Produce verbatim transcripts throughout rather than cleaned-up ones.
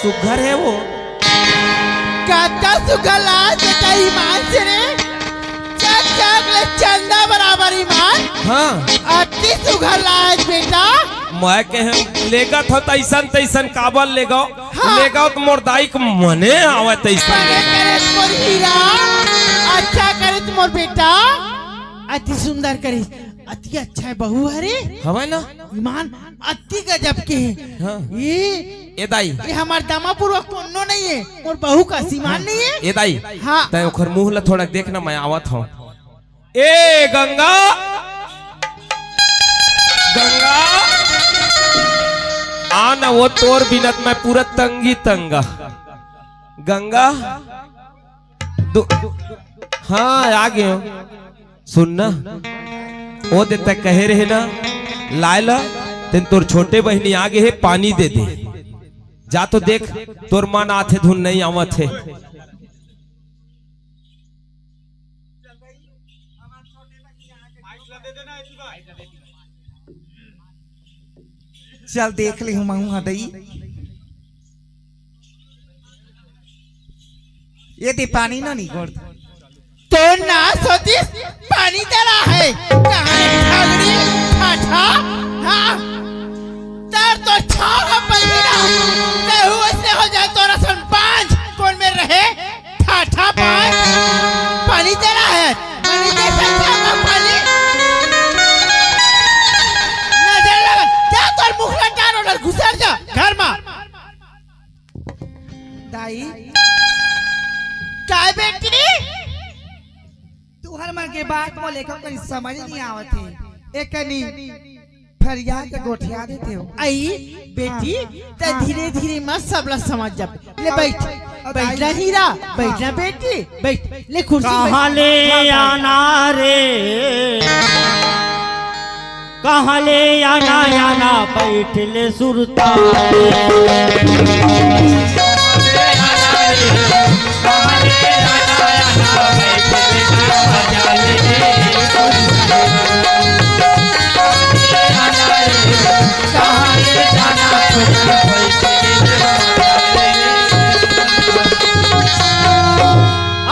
सुघर हे वो। कतका सुघर लाज बेटा, ईमान से रे। चक चक ले चंदा बराबर ईमान। हाँ। अति सुघर लाज बेटा। मैं कहे लेगत हो तैसन तैसन काबर लेगो? हाँ। लेगो त मोर दाई के मने आवत तैसन। बने करे मोर हीरा, अच्छा करे मोर बेटा, अति सुंदर करे, अति अच्छा हे बहू हरे। हवय ना? ईमान अति गजब के हे। हाँ। ये ए दाई। ये हमार दामापुर वा कोनो नहीं हे, मोर बहू का सीमान नहीं हे। ए दाई। हाँ। तैं ओखर मुंह ला थोड़ा देख ना, मैं आवत हूँ। ए गंगा, गंगा, आ ना, वो तोर बिनत मैं पूरा तंगी तंगा। गंगा, दो, हाँ, आ गए हो। सुन ना, ओ दे तक कहे रहे ना, लाए ला, तेन तोर छोटे बहिनी आ गे हे, पानी दे दे। जा तो देख, तोर मन आथे धुन नहीं आवत हे। चल देख ले हूँ महू हा दई। ये दे पानी ना निगोड़। तो ना सोचिस पानी दे रहा है, कहाँ है झगड़ी, ठाठा, हाँ? तर तो छाव है पलवीना, तेहू ऐसे हो जाए तोरा सन पाँच, कौन में रहे, ठाठा पाँच, पानी दे रहा है, पानी दे सकता है पानी? नजर लगा, जा तोर मुखला टार उधर घुसर जा, घर में। दाई। काय बेटी? तुहर मन के बात मोला एको कनी समझ नहीं आवत हे। एकनी फरिया के गोठिया देते हो। आई बेटी, हाँ। ते हाँ। धीरे धीरे मत सबला समझ जाबे। ले बैठ, अब बैठ आई। ना हीरा, बैठ ना हाँ। बेटी, बैठ। ले कुर्सी कहाँ बैठ। ले हाँ, बैठ। आना रे? कहाँ ले आना, आना बैठ ले सुरता।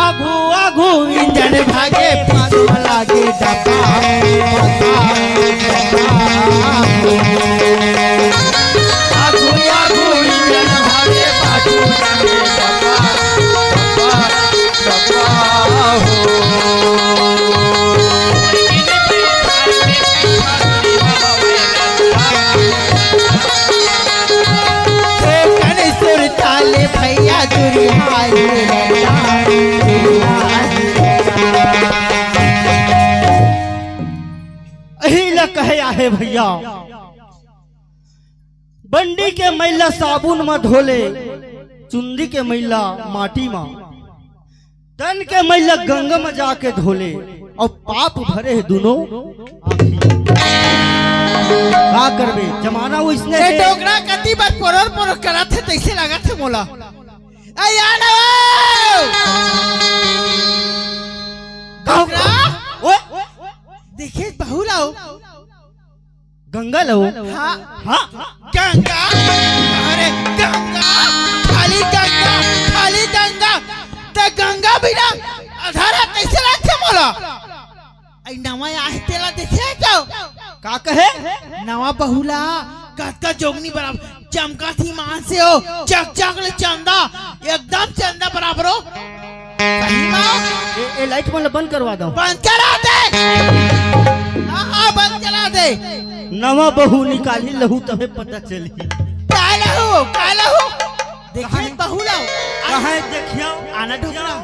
आगू आगू इंजन भागे, पाछू लागे डब्बा, डब्बा, डब्बा। आगू आगू इंजन भागे, पाछू लागे डब्बा, डब्बा, डब्बा हो। कने सुरता ले भैया दुरिहाई रे। एही ला कहे आहे भैया, बंडी के मैला साबुन म धोले, चुंदी के मैला माटी म। तन के मैला गंगा म जाके धोले अउ पाप भरे हे दुनो आँखी। का करबे, जमाना वइसने ए हे। डोकरा कति बर पोरोर पोरोर करत हे, तइसे लागत हे मोला। ए यार ओ! डोकरा? ओए! देखे बहू लाओ। गंगा लहू। हाँ। हाँ। गंगा, अरे गंगा, खाली गंगा, खाली गंगा। त गंगा बिना अधरा कइसे रखे मोला? अई नवा आहे तेला देखे तो? का कहे? नवा बहुला, कतका जोगनी बराबर। चमकत ईमान से हो, चक चक ले चंदा, एकदम चंदा बराबर हो। सही मा? ए, ए लाइट मन ल बंद करवा दो। बंद करा दे। हाँ, हाँ, बंद करा दे। नवा बहू निकाली लहू तबे पता चली। काय लहू, काय लहू? देखिए बहू लहू। कहाँ है देखियो? आना ढोकरा।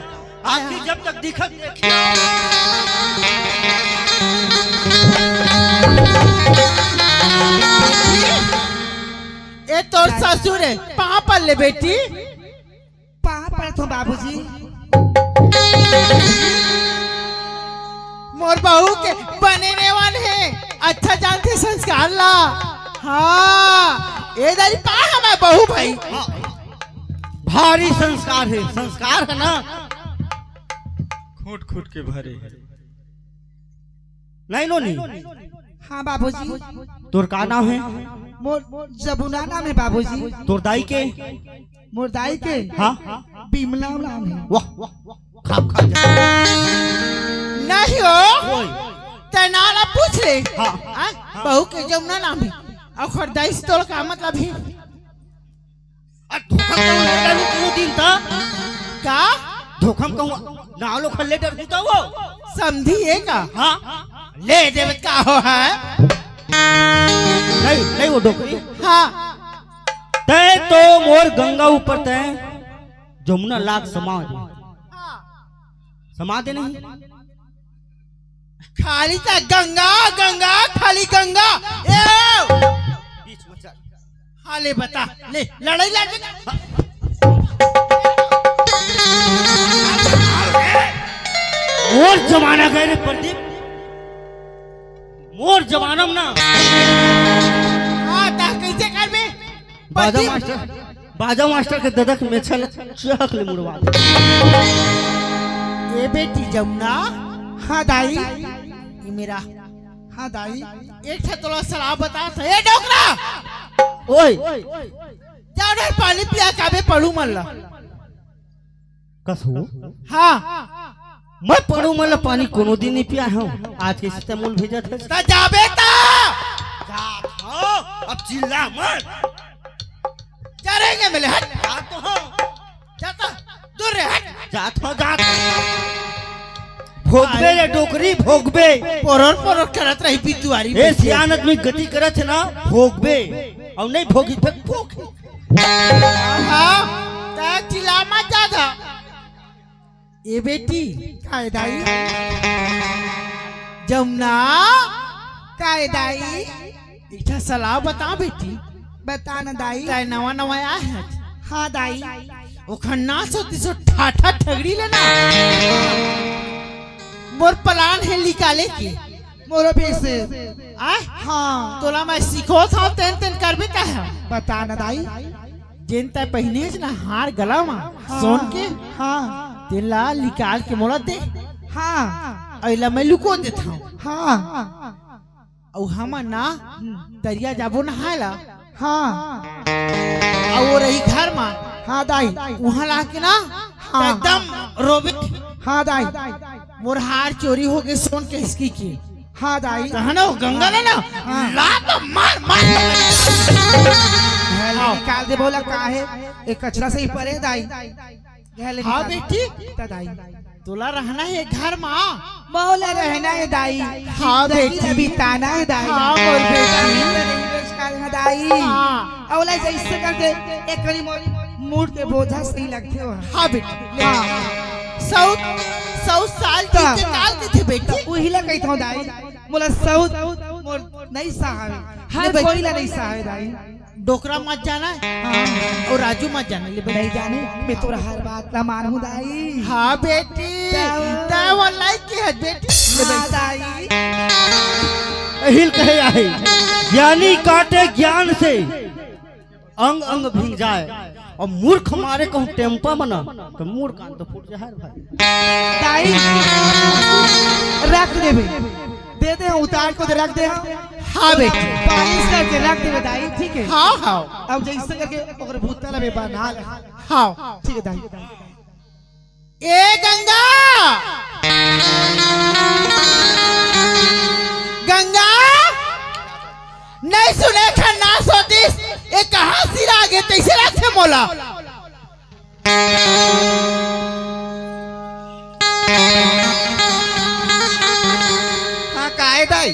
आदमी जब तक दिखत देखियो। ए तोर ससुर हे, पाँव पर ले बेटी। पाँव परत हो बाबूजी। मोर बहू के बने नेवन हे, अच्छा जानथे संस्कार ला। हाँ, ए दारी पाँव हमार बहू भाई। भारी संस्कार हे, संस्कार हे ना। खूंट खूंट के भरे हे। नहीं नोनी। हाँ बाबूजी। तोर का नाम हे? मोर जमुना नाम हे बाबूजी। तोर दाई के? मोर दाई के हाँ। बिमला नाम हे। वाह, वाह, वाह, खा, खा जा। नहीं हो। ओए। तैं नाव ला पूछ ले। हाँ। हाँ? हाँ। बहू के जमुना नाम हे। अउ ओकर दाई से तोला का मतलब हे? अरे धोखा म कहूँ ले डरहूँ कोनो दिन त? का? धोखा म कहूँ नाव लो खा ले डरहूँ त वो? समधी हे का? हाँ। ले देबे का हो हे? नहीं, नहीं वो डोकरी। हाँ। तैं तो मोर गंगा ऊपर तैं जमुना लाग समाज। समाज नहीं। खाली त गंगा, गंगा, खाली गंगा। ए! बीच में चल। हाँ, ले बता, ले, लड़ाई लड़। मोर जमाना गए रे प्रदीप, मोर जमाना म ना। हाँ, त कइसे करबे? बाजा प्रदीप। मास्टर, बाजा मास्टर के ददक में छल चहक ले मुड़वा दे। ए बेटी जमुना। हाँ दाई। ये मेरा। हाँ दाई। एक ठे तोला सलाह बता था। ए डोकरा! ओए। जा उधर पानी पिया काबे पड़ू मन ला। कस हो? हाँ। मैं पड़ू मन ला पानी कोनो दिन नहीं पिया हूँ। आज के सिस्टम मूल भेजा था। ता जाबे ता। जा था, अब चिल्ला मत। जा रे, ये मिले, हट। जा तो हो। जा तो, दूर रे, हट। जा तो, जा तो। भोगबे रे डोकरी, भोगबे। पोरोर पोरोर करत रही पितुआरी ए, बैठे। सियान आदमी गति करत हे ना, भोगबे। अउ नहीं भोगी, फेर भोग। हाँ, त चिल्ला मत जा था। ए बेटी। काय दाई? जमुना। काय दाई? एक ठा सलाह बता बेटी। बता न दाई। तैं नवा नवा आए हस। हाँ दाई। ओखर ना सोती सो ठाठा ठगड़ी लेना। मोर प्लान हे निकाले के। मोरो भेस। आय? हाँ। तोला मैं सिखोत हव, तेन तेन करबे का है? बता न दाई। जेन तै पहिने हस ना हार गला मा, हाँ। सोन के, हाँ। तेन ला निकाल के मोला दे। हाँ। अइला मैं लुको देत हव। हाँ। अउ हमन ना दरिया जाबो नहाय ला। हाँ। अउ वो रही घर मा। हाँ दाई। उहाँ ला के ना, हाँ। एकदम रोबे। हाँ दाई। मोर हार चोरी हो गे सोन के हिसकी के। हाँ दाई। कहा ना वो गंगा ला ना, हाँ। लात मार, मार। घाल निकाल दे बोला का हे? एक कचरा सही परे दाई। घाल हाँ निकाल। बेटी। त दाई। तोला रहना हे घर मा। मोला रहना हे दाई। हाँ जिंदगी बेटी। ला बिताना हे दाई। हाँ मोर बेटी। हाँ दाई। हाँ। अउ ला जइसे कर दे, एक करी मोर मूड़ के बोझा सही लगथे हो। हाँ बेटी। हाँ। सौ, सौ साल की त, के काल के थे बेटी। त उही ला कहिथव दाई। मोला सौ, मोर नहीं सहावे। हर ले बेटी कोई ला नहीं सहावे दाई। डोकरा मत जाना। हाँ। अउ राजू मत जाना, ले बेटी। नहीं जाने, मैं तोर हर बात ला मानहूँ दाई। हाँ बेटी, क्या? तै वो लायक के हस बेटी। ले हाँ बेटी। दाई। अहिल कहे आहे, ज्ञानी काटे ज्ञान से, अंग अंग भींग जाए, अउ मूर्ख मारे कहूँ टेम्पा म ना, त मूड़ कान तो फूट जाए भाई। दाई, रख देबे। दे दे, उतार के रख दे। हाँ बेटी। पालिश करके रख देबे दाई, ठीक है? हाँ, हाँ। अब जइसे करके ओकर भूतला में बना ले। हाँ। ठीक है दाई। ए गंगा! गंगा! नहीं सुने खन्ना सोतिस, ए कहाँ सिरा गे तइसे रखे मोला? हाँ, काय दाई?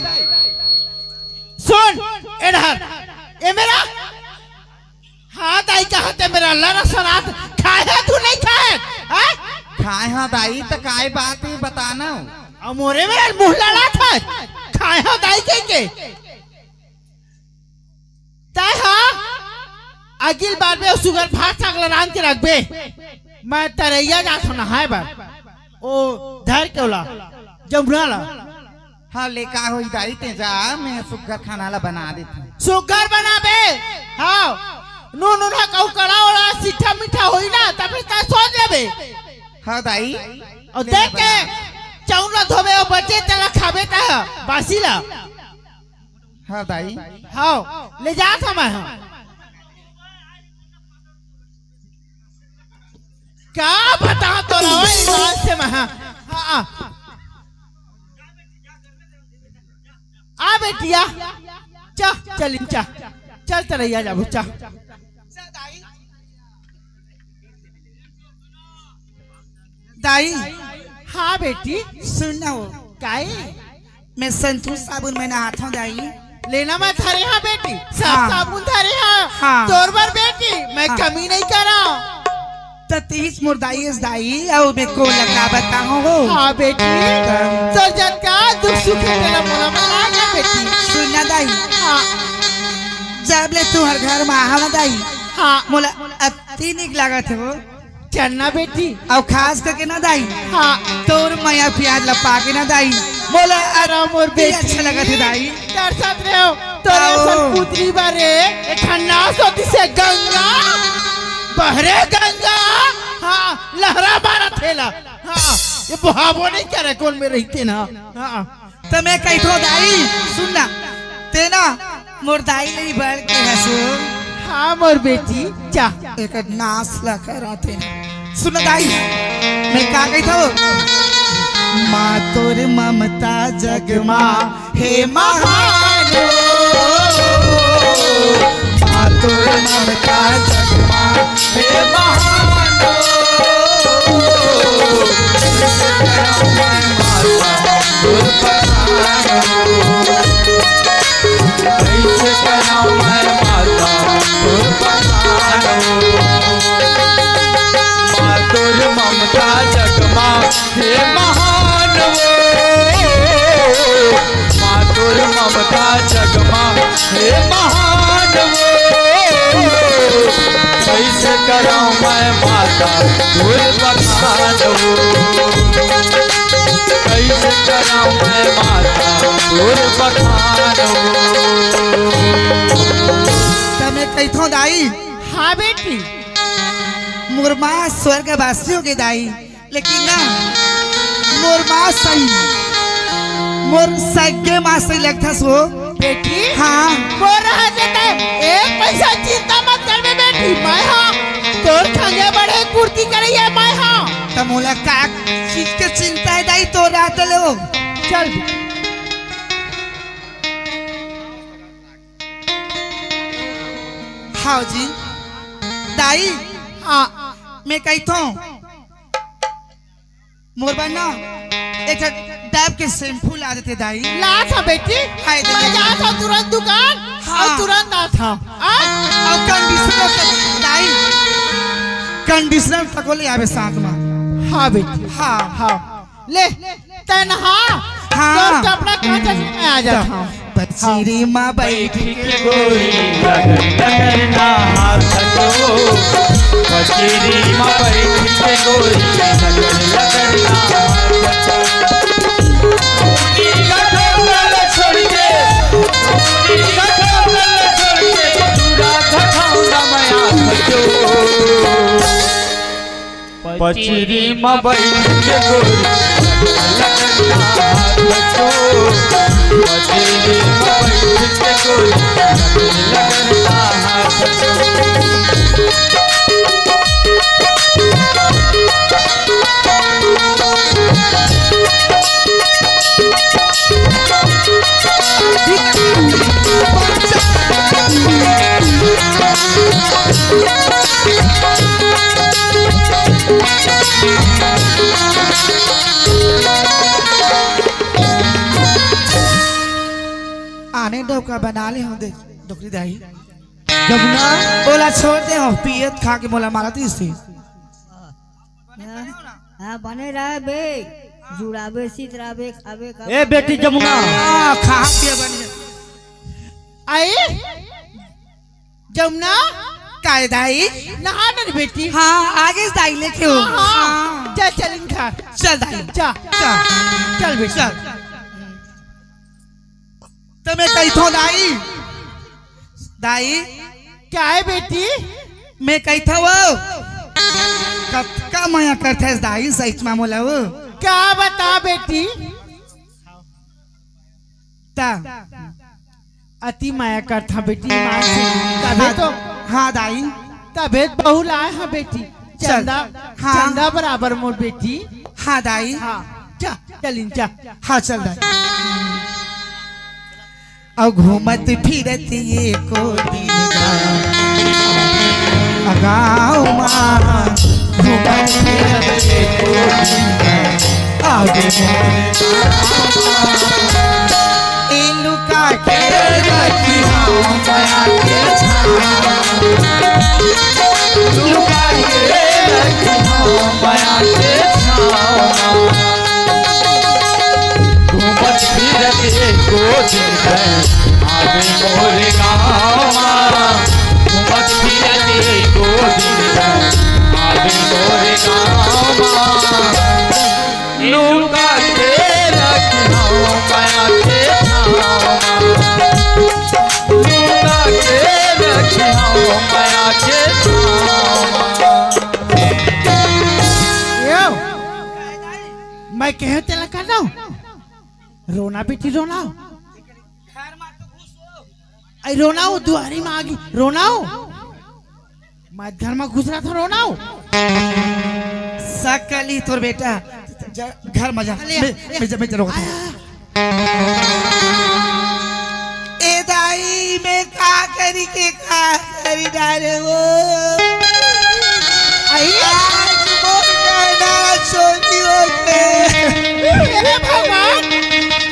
सुन, ए डहर, ए मेरा, हाँ दाई, कहाँ ते मेरा लड़ा सनात, खाए है तू नहीं खाए, हैं? खाए हाँ दाई, त काय बात हे बताना। अब मोरे मेरा मुँह लड़ा था, खाए हाँ दाई के के। तै हा अगिल बार में सुगर भात साग ला रांध के रखबे। मैं तरैया जात हूँ नहाए बर। ओ धर के ओला, जमुना ला। हाँ, ले का होई दाई, ते जा, मैं सुग्घर खाना ला बना देत हूँ। सुग्घर बनाबे? हाँ। नून उन हा कहूँ कड़ा ओड़ा, सीठा मीठा होई ना, तब तै सोच लेबे। हाँ दाई। अउ देख के, चाउर ला धोबे अउ बचे तेला खाबे तै हा, बासी ला। हाँ दाई। हाँ, ले जात हूँ मैं, हाँ। का बतावंव तोला, ओ ईमान से महा। हाँ, आ। आ बेटी, आ। चा, चलिन, चा। चल, तरैया जाबो, चा। दाई। हाँ बेटी। सुन ना हो। काई? मैं संतूर साबुन में नहाथंव दाई। ले ना, मैं धरे हंव बेटी, सब हाँ। साबुन धरे हंव। हाँ। तोर बर बेटी, मैं हाँ। कमी नइ करंव। त तीस मोर दाई अस दाई, अउ मैं कोन ला का बतावंव हो। हाँ बेटी, तोर जतका दुख सुख हे तेला मोला बता ना बेटी। सुन ना दाई। हाँ। जब ले तुंहर घर में आहंव ना दाई, हाँ। मोला अति नीक लागत हे हो। चल ना बेटी। अउ खास करके ना दाई, हाँ। तोर मया पियार ला पाके ना दाई, मोला अरा मोर अति बेटी। अच्छा लगत हे दाई। तरसत रहेंव, तोर अउ असन पुतरी बर एक ठन नास होतिस हे गंगा, बहरे गंगा, हाँ, लहरा मारत हे ला, हाँ, ये बोहाबो नइ करे कोन में रहितेन, हाँ। त मैं कहिथंव दाई, सुन ना, तें ना मोर दाई ले ही बढ़ के हस हो। हाँ मोर बेटी, जा। एक नास ला करा तें। सुन ना दाई, मैं का कहिथंव? माँ तोर ममता जग मा हे महान ओ, माँ तोर ममता जग मा हे महान ओ। कइसे करंव मैं माता तोर बखान ओ। माँ तोर ममता जग मा हे महान ओ। माँ तोर ममता जग मा हे महान ओ। कइसे करंव मैं माता तोर बखान ओ। कइसे करंव मैं माता तोर बखान ओ। त मैं कहिथंव दाई। हाँ बेटी। मोर माँ स्वर्गवासी होगे दाई, लेकिन ना, मोर माँ सही, मोर सगे माँ सही लगथस हो। बेटी, हाँ। मोर रहे ते एक पैसा चिंता मत करबे बेटी, मैं हाँ तोर संगे बड़े पूर्ति करइया मैं हाँ। त मोला का चीज के चिंता हे दाई तोर रहते ले हो? चल। हाँ जी। दाई, हाँ। मैं कहिथंव, मोर बर ना एक ठन Dove के shampoo ला देते दाई। लात हंव बेटी, हाय दे मैं दे। जात हंव तुरंत दुकान, हाँ। अउ तुरंत आत हंव। आ? अउ conditioner तक दाई, conditioner तको ले आबे साथ में। हाँ बेटी, हाँ। हाँ। ले, तें नहा, हाँ। तोर कपड़ा कांचा से मैं आ जात हंव। पचरी मा बैठ के गोरी लगन लगन नहाथस ओ। पचरी मा बैठ के गोरी लगन लगन नहाथस ओ। ई गठौना ला छोड़ के, ई गठौना ला छोड़ के, पूरा गठौना में आथस ओ। पचरी म बइठ के गोरी, लगन हाथ छो। पचरी म बइठ के गोरी, लगन हाथ छो। आने डोका बना ले हूँ दे, डोकरी दाई। जमुना, ओला छोड़ दे हो, पियत खा के मोला मारत इसे। हाँ, हाँ, बने रहे बे, जुड़ाबे, सितराबे, खाबे, खाबे। ए बेटी जमुना। हाँ, खा पिए बने। आई? जमुना? काय दाई? नहा ना रे बेटी। हाँ, आगे दाई लेके हो। हाँ, हाँ। हाँ। चल, चल इनका। चल दाई। चल। चल। चल बेटी। चल। त मैं कहिथों दाई, दाई। काय बेटी? मैं कहिथों वो, कतका मया करथस दाई, सच म मोला वो। का बता बेटी? त अति मया करथों बेटी, ईमान से। तभे तो हाँ दाई। तभे तो बहू लाए हंव बेटी। चंदा, हाँ। चंदा बराबर मोर बेटी। हाँ दाई। हाँ, जा, चलिन जा। हाँ, चल दाई। अउ घूमत फिरत एको दिन गाँव मा, घूमत फिरत एको दिन गाँव, आवे मोरे गाँव मा। ए लुका के रखी हम माया के छाँव, लुका के रखी हम माया के छाँव। घूमत फिरत एको दिन गाँव, आवे मोरे गाँव मा। घूमत फिरत एको दिन गाँव, आवे मोरे गाँव मा। लुका के रखी हम माया के छाँव मा। लुका के रखी हम माया के छाँव मा। यो, मैं कहे तेला कर दो। रोना बेटी, रोना। आई रोना हो, दुआरी में आगी, रोना हो। मैं घर में घुस रहा था, रोना हो। सकली तोर बेटा, जा, घर में जा। ले, मैं, ले। मैं जा, मैं जा, रोका था। ए दाई, मैं का करी के का करी डारे वो। आई? आज मोर कहना सोनी होके। हे भगवान,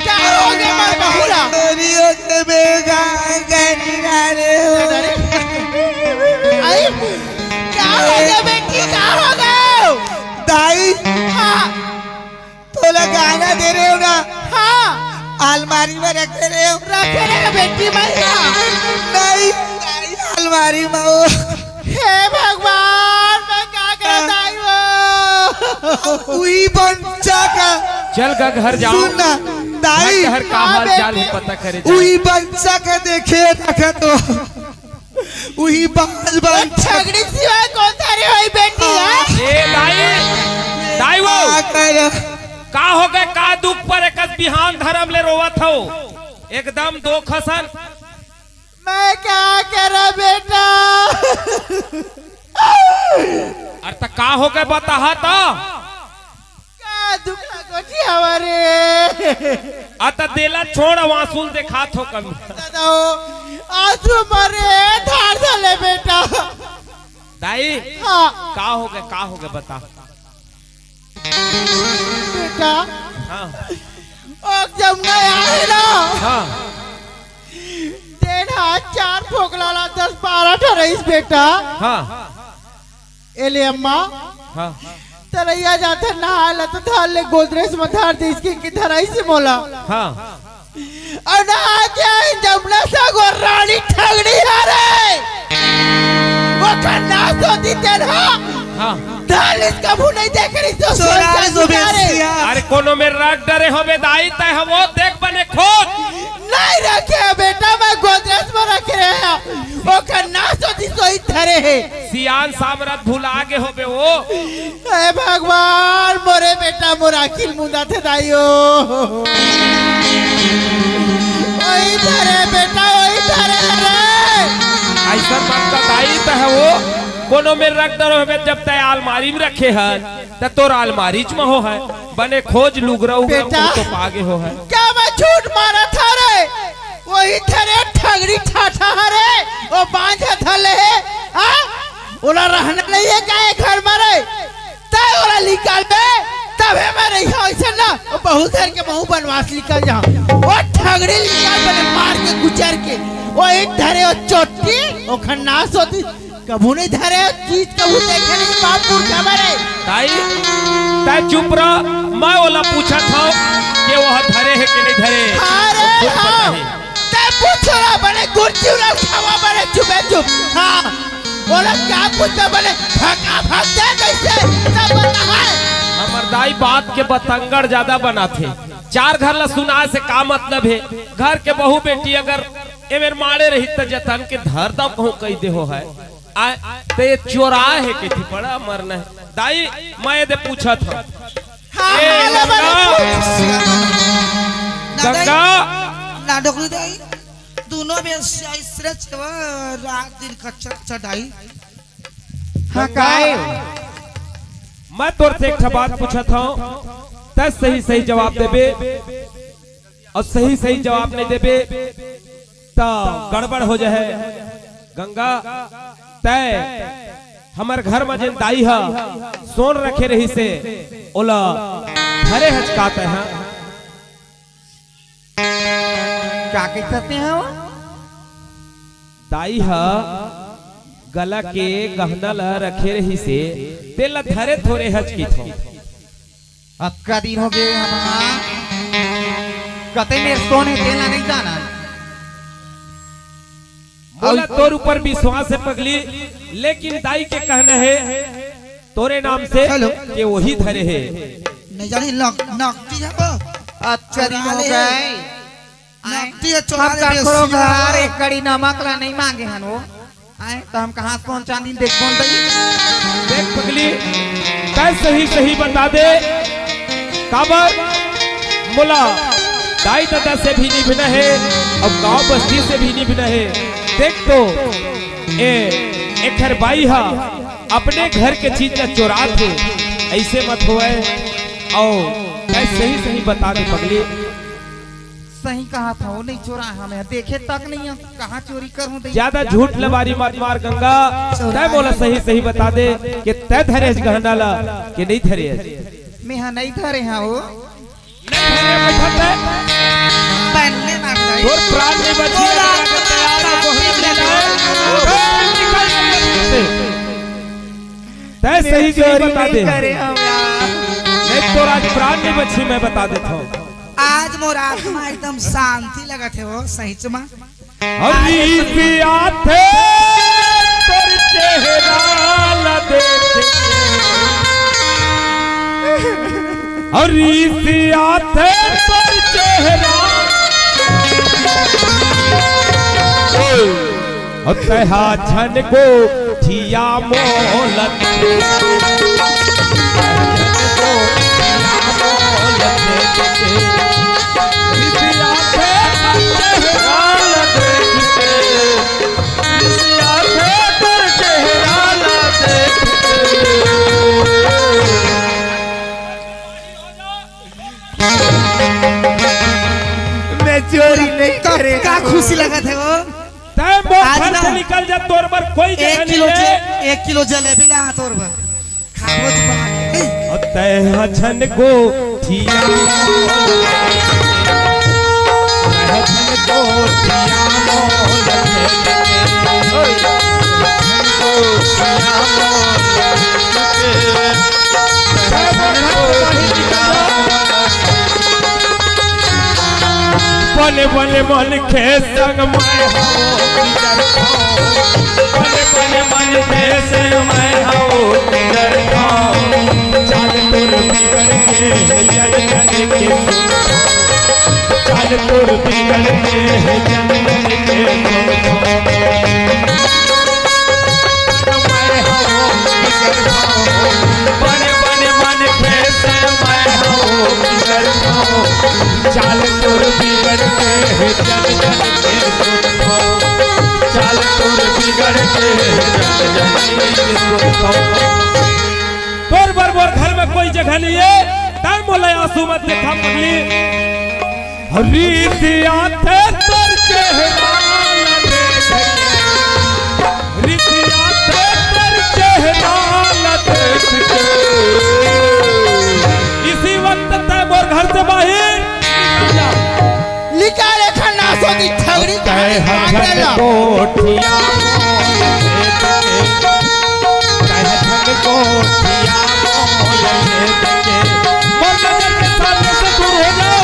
क्या हो गया मैं बहुरा? सोनी होके बेगा करी डारे वो। अरे, आई? क्या हो गया बेटी, क्या हो गया? दाई। हाँ। तोला गाना दे रहे हो ना? हाँ। अलमारी में रखे रहे हो? रखे रहे बेटी, मैं ना। नहीं, नहीं, अलमारी में हो। हे भगवान, मैं का करत आई हो? उही बंचा का। चल गा घर जाओ। सुन ना, दाई। घर, घर का हाँ, हाल चाल है बेटी। पता करे जाए। उही बंचा का देखे रखा तो। उही बाल बाल छगड़ी सिवाय कौन थारे होई बेटी है? ए दाई, दाई वो। का कर? का हो गए, का दुख पर एकस बिहान धरम ले रोवत हो? एकदम दो खसन। मैं का करा बेटा? अरे त का हो गए बताहा त? का दुख लागो जी हमारे? आ त देला छोड़, अब आंसू ल देखात हो कभी। दादा हो, आंसू मरे धार धले बेटा। दाई, हाँ। का हो गए, का हो गए बता। बेटा, हाँ। ओ जमुना यार है ना? हाँ। डेढ़ हाथ चार फोकला ला दस बारह ठो रईस बेटा। हाँ। एले अम्मा, हाँ। तरैया जाथे नहाय ला त धर ले गोदरेज म धर दे, इसके की धराई से मोला। हाँ। अउ नहा के आई जमुना से गो रानी ठगड़ी हरे। ओकर नास होती तेन हा। हाँ। धर ले, कभू नहीं देख रही तो सोरा सोचा रे। अरे कोनो में रख डरे होबे दाई, तय हम वो देख बने खोज। नहीं रखे बेटा, मैं गोदरेज में रखे हैं। ओकर नास होती सोई धरे है। सियान सामरथ भुला गे होबे वो। हे भगवान, मोरे बेटा मोर आखिर मुंदा थे दाइयो। ओही धरे बेटा, ओही धरे रे। ऐसा मत का दाई त है वो। कोनो में रख डरो होबे, जब तय आलमारी में रखे हन, त तोर आलमारी च म हो है। बने खोज लुगरा उगरा बेटा। तो पागे हो है। क्या मैं झूठ मारा था रे? वही धरे ठगड़ी ठाठा हरे, वो बांझ धले है, हाँ? ओला रहना नहीं है क्या ये घर में रे? तय ओला निकाल बे, तबे मैं रही हूँ ऐसे ना, वो बहुत धर के महू बनवास निकल जाऊँ। वो ठगड़ी निकाल बने मार के गुजर के, वो एक धरे वो चोटी, वो खन्नास होती, कभू नहीं धरे चीज, कभू देखे नहीं बाप पुरखा मरे। ताई, ताई चुप रह, मैं ओला पूछत हव के ओह धरे हे के नहीं धरे। हाँ रे, खुद हाँ। पता हे। तै पूछ रहा बने गुरजी उला उठावा बने चुपे चुप। हाँ, ओला क्या पूछता बने भगा भग दे कैसे, तब बता है। हमर दाई बात के बतंगड़ ज्यादा बनाथे। चार घर ला सुनाय से का मतलब हे? घर के बहू बेटी अगर ए मेर माड़े रही त जतन के धर दव कहूँ कही दे हो है। आ, ते चोराय हे कहिथे, बड़ा मरना हे। दाई, मैं एदे पूछत हव। हाँ, ए, हाँ, ले गंगा। बने। ना दाई, गंगा। ना डोकरी दाई। दोनों में से ऐसरे छेवा रात दिन कच्चा कच्चा दाई। हाँ, गंगा। काय? मैं तोर से एक ठा बात पूछत हंव, तैं सही सही जवाब देबे, अउ सही सही जवाब नइ देबे त गड़बड़ हो जाही। गंगा, तैं हमर घर म जेन दाई ह सोन रखे रहिसे, ओला धरे हच का तैं ह? का कहिथस तें ह? दाई ह गला के गहना ल रखे रहिसे, तेला धरे थोरे हच कहिथंव। अतका दिन होगे, हम कते मेर सोन हे तेला नइ जानन। मोला तोर ऊपर विश्वास हे पगली, लेकिन दाई के कहना हे तोरे नाम से हेलो। के वही धरे हे। नइ जानी, नक-, नकटी हे वो। अतका दिन होगे। नकटी हे, चोरा हम ले काकरो बेसी घर हे। एक कड़ी नमक ला नइ मांगे हन वो। आय, त हम कहां सोन चांदी देखबो दाई? देख पगली, तैं सही सही बता दे, काबर मोला दाई ददा से भी निभना हे अउ गांव बस्ती से भी निभना हे। देख तो, ए, एखर बाई ह अपने घर के चीज ला चोरात हे, अइसे मत होवय। अउ तैं सही सही बता दे पगली। सही कहत हंव, नइ चोराय हंव मैं, देखे तक नइ हंव, कहां चोरी करहूं दाई? जादा झूठ लबारी मत मार गंगा, तैं मोला सही सही बता दे के तैं धरे हच गहना ला के नइ धरे हच? मैं ह नइ धरे हंव। नइ धरे हच, बइठा तैं। बन्ने मार दाई। तोर प्राण नइ बचही। तोर आत्मा शांति मिले। तैं सही सही बता दे। करे हम यार। नइ तोर आज प्राण नइ बचही, मैं बता देथंव। आज मोर आत्मा एकदम शांति लगत हे वो, सहीच म। अउ रीस आथे तोर चेहरा ला देख के। अउ रीस आथे तोर चेहरा। अउ तैं ह झन गोठिया मोला। मैं चोरी नइ करे। का खुशी लगत हे वो? तैं मोर घर से निकल जा, तोर बर कोई जगह नइ हे। एक किलो जलेबी ला तोर बर। खाबो त बात हे। अउ तैं ह झन गोठिया मोला। तैं ह झन गोठिया मोला। ओए। झन गोठिया मोला। बने बने मन के संग मैं हवं किधर हवं। बने बने मन के संग मैं हवं किधर हवं। चाल तोर बिगड़ के हे जन जन के सुन। चाल तोर बिगड़ के हे जन जन के सुन। बने बने मन के संग मैं हवं किधर हवं। चाल तोर बिगड़ के हे जन जन के सुनथंव। चाल तोर बिगड़ के हे जन जन के सुनथंव। तोर बर मोर घर में कोई जगह नइ हे, तैं मोला आंसू मत देखा पगली। रीस आथे तोर चेहरा ला देख के। रीस आथे तोर चेहरा ला देख के। इसी वक्त तैं मोर घर से बाहिर निकल जा। निकाल एखर नासो दी ठगड़ी। तैं ह झन गोठिया मोला देख के। तैं ह झन गोठिया मोला देख के। मोर नजर के सामने से दूर हो जाओ।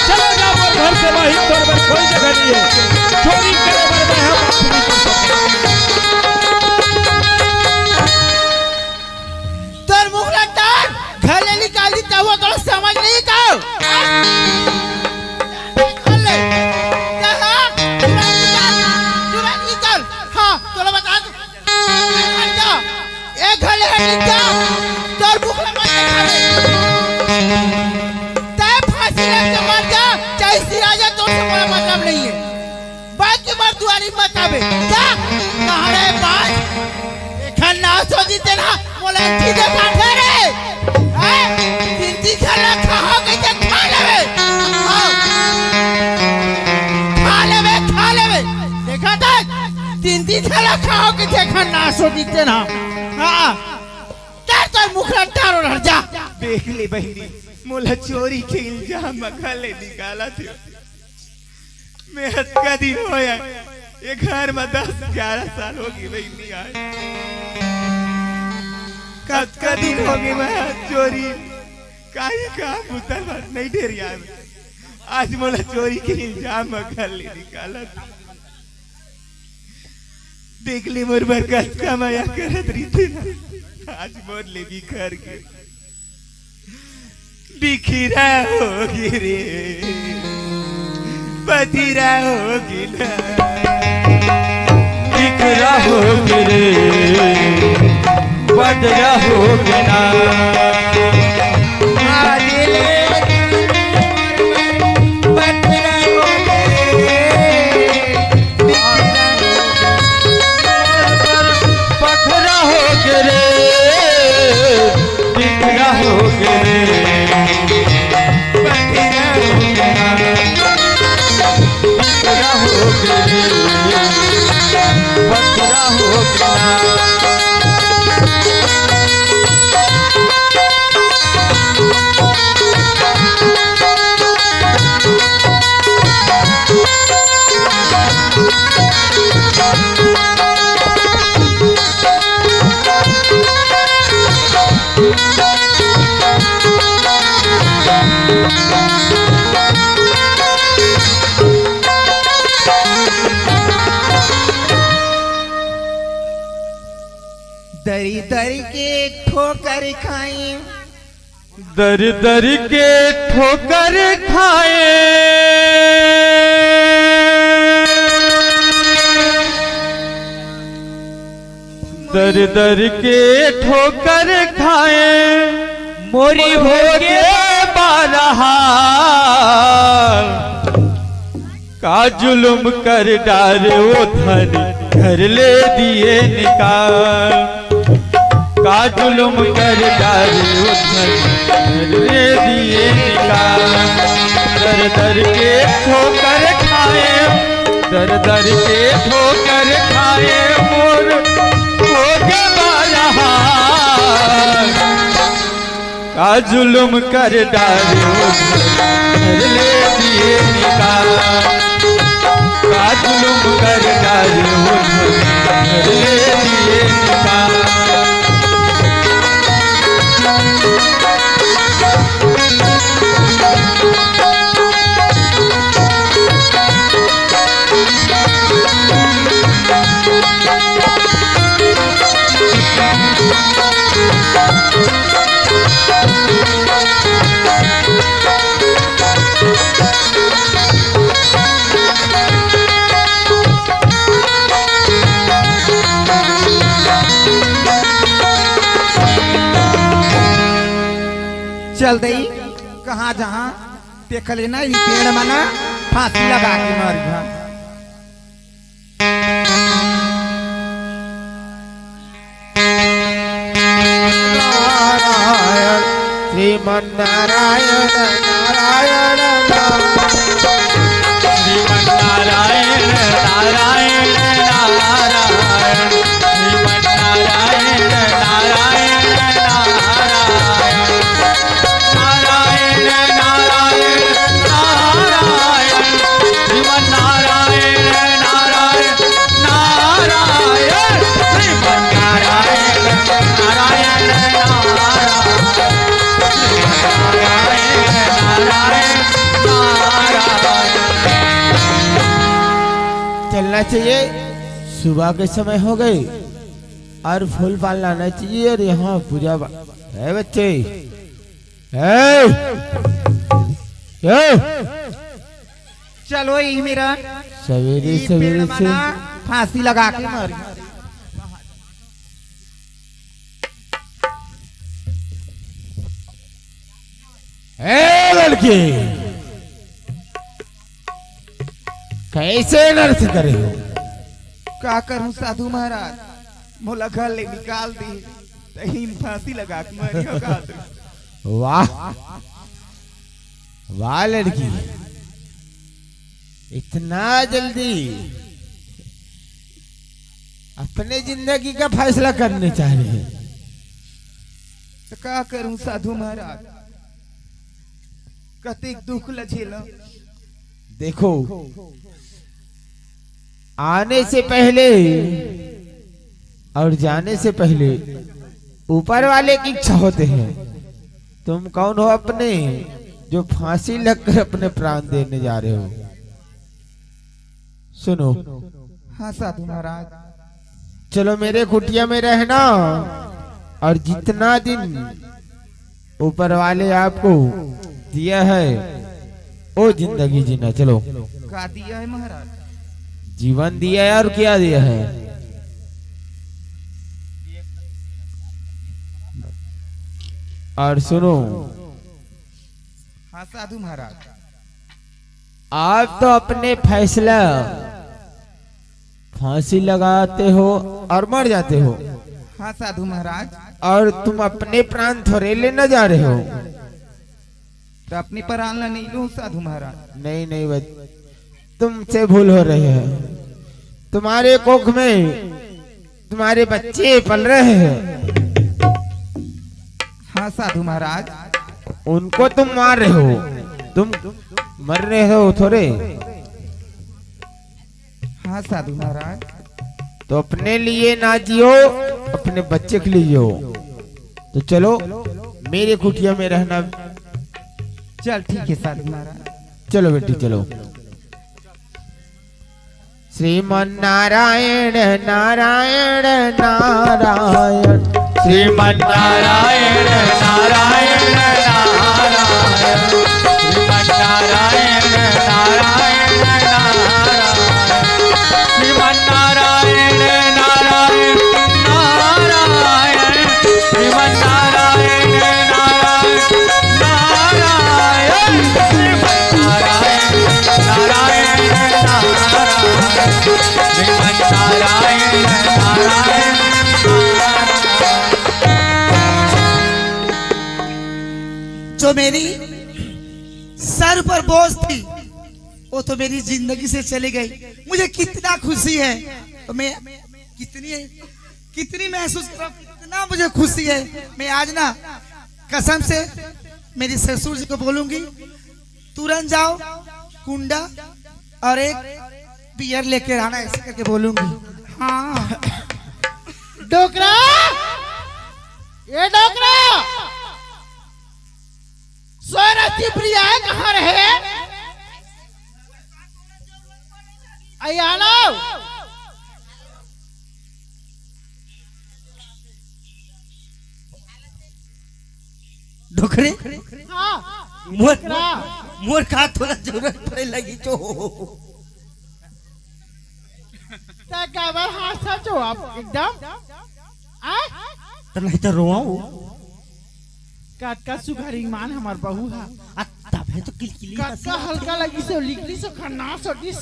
चले जाओ मोर घर से बाहिर, तोर बर कोई जगह नइ हे। चोरी करे बर मैं ह बात नइ कर सकंव। तोर मुख ला टार, घर ले निकाल दी, तब वो तोला समझ नइ हे का? निकाल ले। जा, हाँ, तुरंत निकाल, तुरंत निकाल। हाँ, तोला बता दे। हट जा, ए घर ले हट जा, तोर मुख ला मत देखावे। तैं फांसी लग के मर जा, चाहे सिरा जा, तोर से मोला मतलब नइ हे। बाकी मोर दुआरी मत आबे। जा, कहां रे बाज? एखर नासो दी तेला, मोला ठीक देखाथे रे। किथे खन नाश हो जीते ना। हाँ, डर तो मुखरा टारो डर जा। देख ले बहिनी, मोला चोरी के इल्जाम म घर ले निकालत हे। मैं अतका दिन होय, ये घर म दस ग्यारह साल हो गए बहिनी। आज कतका दिन हो गए मैं चोरी, काई काम बुता बर नहीं डेरिया। आज मोला चोरी के इल्जाम म घर ले निकालत। देख ले मोर बर कतका मया करत रहिथे ना, आज मोर ले बिखर गे। बिखरा हो गे रे, पतिरा हो गे ना। बिखरा हो गे रे, पतिरा हो गे ना। पखरा हो गे रे, बिखरा हो गे रे, पखरा हो गे ना, बिखरा हो गे रे, पखरा हो गे ना। दरी दरी के ठोकर खाई। दर दर के ठोकर खाए, दर दर के ठोकर खाए, मोरी हो गे बारहा। का जुलुम कर डारे ओ धन, घर ले दिए निकाल। का जुलुम कर डारे ओ धन, घर ले दिए निकाल। दर दर के ठोकर खाए, दर दर के ठोकर खाए, मोर हो गे बारहा। का जुलुम कर डारे ओ धन, घर ले दिए निकाल। का जुलुम कर डारे ओ धन, घर ले दिए निकाल। चल दई, कहाँ जहाँ देख लेना, ये पेड़ मना फांसी लगा के मर गया। नारायण, श्रीमन नारायण, नारायण, नारायण। श्रीमन नारायण, नारायण, नारायण। श्रीमन नारायण, नारायण, नारायण। नारायण, नारायण, नारायण। श्रीमन नारायण, नारायण, नारायण। श्रीमन नारायण, नारायण, नारायण। श्रीमन नारायण, नारायण, नारायण। चलना चाहिए, सुबह के समय हो गए। और फूल पान लाना चाहिए। और यहाँ पूजा बा-, है बच्चे, है, है। चलो, ये मेरा सवेरे, ये सवेरे पेड़ से मना फांसी लगा के मारी। ए लड़की, कैसे नृत्य करे हो? का करूं साधु महाराज, मोला घर ले निकाल दी, तहीं फांसी लगा के मरी हो का। वाह, वाह लड़की, इतना जल्दी। अपने जिंदगी का फैसला करने चाह रहे हैं। तो का करूं साधु महाराज, कतेक दुख ल झेलंव। देखो, आने से पहले और जाने से पहले ऊपर वाले की इच्छा होते हैं। तुम कौन हो अपने, जो फांसी लगकर अपने प्राण देने जा रहे हो? सुनो। हाँ साधु महाराज। चलो मेरे कुटिया में रहना, और जितना दिन ऊपर वाले आपको दिया है, वो जिंदगी जीना। चलो। का दिया है महाराज? जीवन दिया है, और क्या दिया है? और सुनो। हाँ साधु महाराज। आप तो अपने फैसला फांसी लगाते हो और मर जाते हो। हाँ साधु महाराज। और तुम अपने प्राण थोड़े लेने जा रहे हो। तो अपने प्राण ला नहीं लूं साधु महाराज। नहीं, नहीं बच-, तुमसे भूल हो रही है। तुम्हारे कोख में तुम्हारे बच्चे पल रहे हैं। हाँ साधु महाराज। उनको तुम मार रहे हो, तुम मर रहे हो थोड़े। हाँ साधु महाराज। तो अपने लिए ना जियो, अपने बच्चे के लिए जियो। तो चलो मेरे कुटिया में रहना। चल ठीक है साधु महाराज। चलो बेटी चलो। श्रीमन नारायण नारायण नारायण। श्रीमन नारायण नारायण नारायण। श्रीमन नारायण नारायण नारायण। श्रीमन नारायण नारायण नारायण। श्रीमन नारायण नारायण नारायण। श्रीमन नारायण नारायण नारायण। श्रीमन नारायण नारायण। जो मेरी सर पर बोझ थी, वो तो मेरी जिंदगी से चली गई। मुझे कितना खुशी है, तो मैं कितनी, कितनी महसूस कर रहा हूँ, कितना मुझे खुशी है। मैं आज ना कसम से मेरी ससुर जी को बोलूंगी, तुरंत जाओ कुंडा और एक बियर लेके आना, ऐसे करके बोलूंगी। हाँ। डोकरा, ये डोकरा, सोरस की प्रिया कहाँ रहे? अयालो। डोकरे? हाँ। मोर, मोर का थोड़ा जरूरत पड़े लगी तो। त काबर हाँसत हो आप एकदम? आ? त नहीं त रोवाओ। कतका सुघर ईमान हमर बहू हा। आ, तभे तो किलकिली कतका हंसी हल्का आथे। लगिस हे, लिकलिस हे, खन्नास होतिस।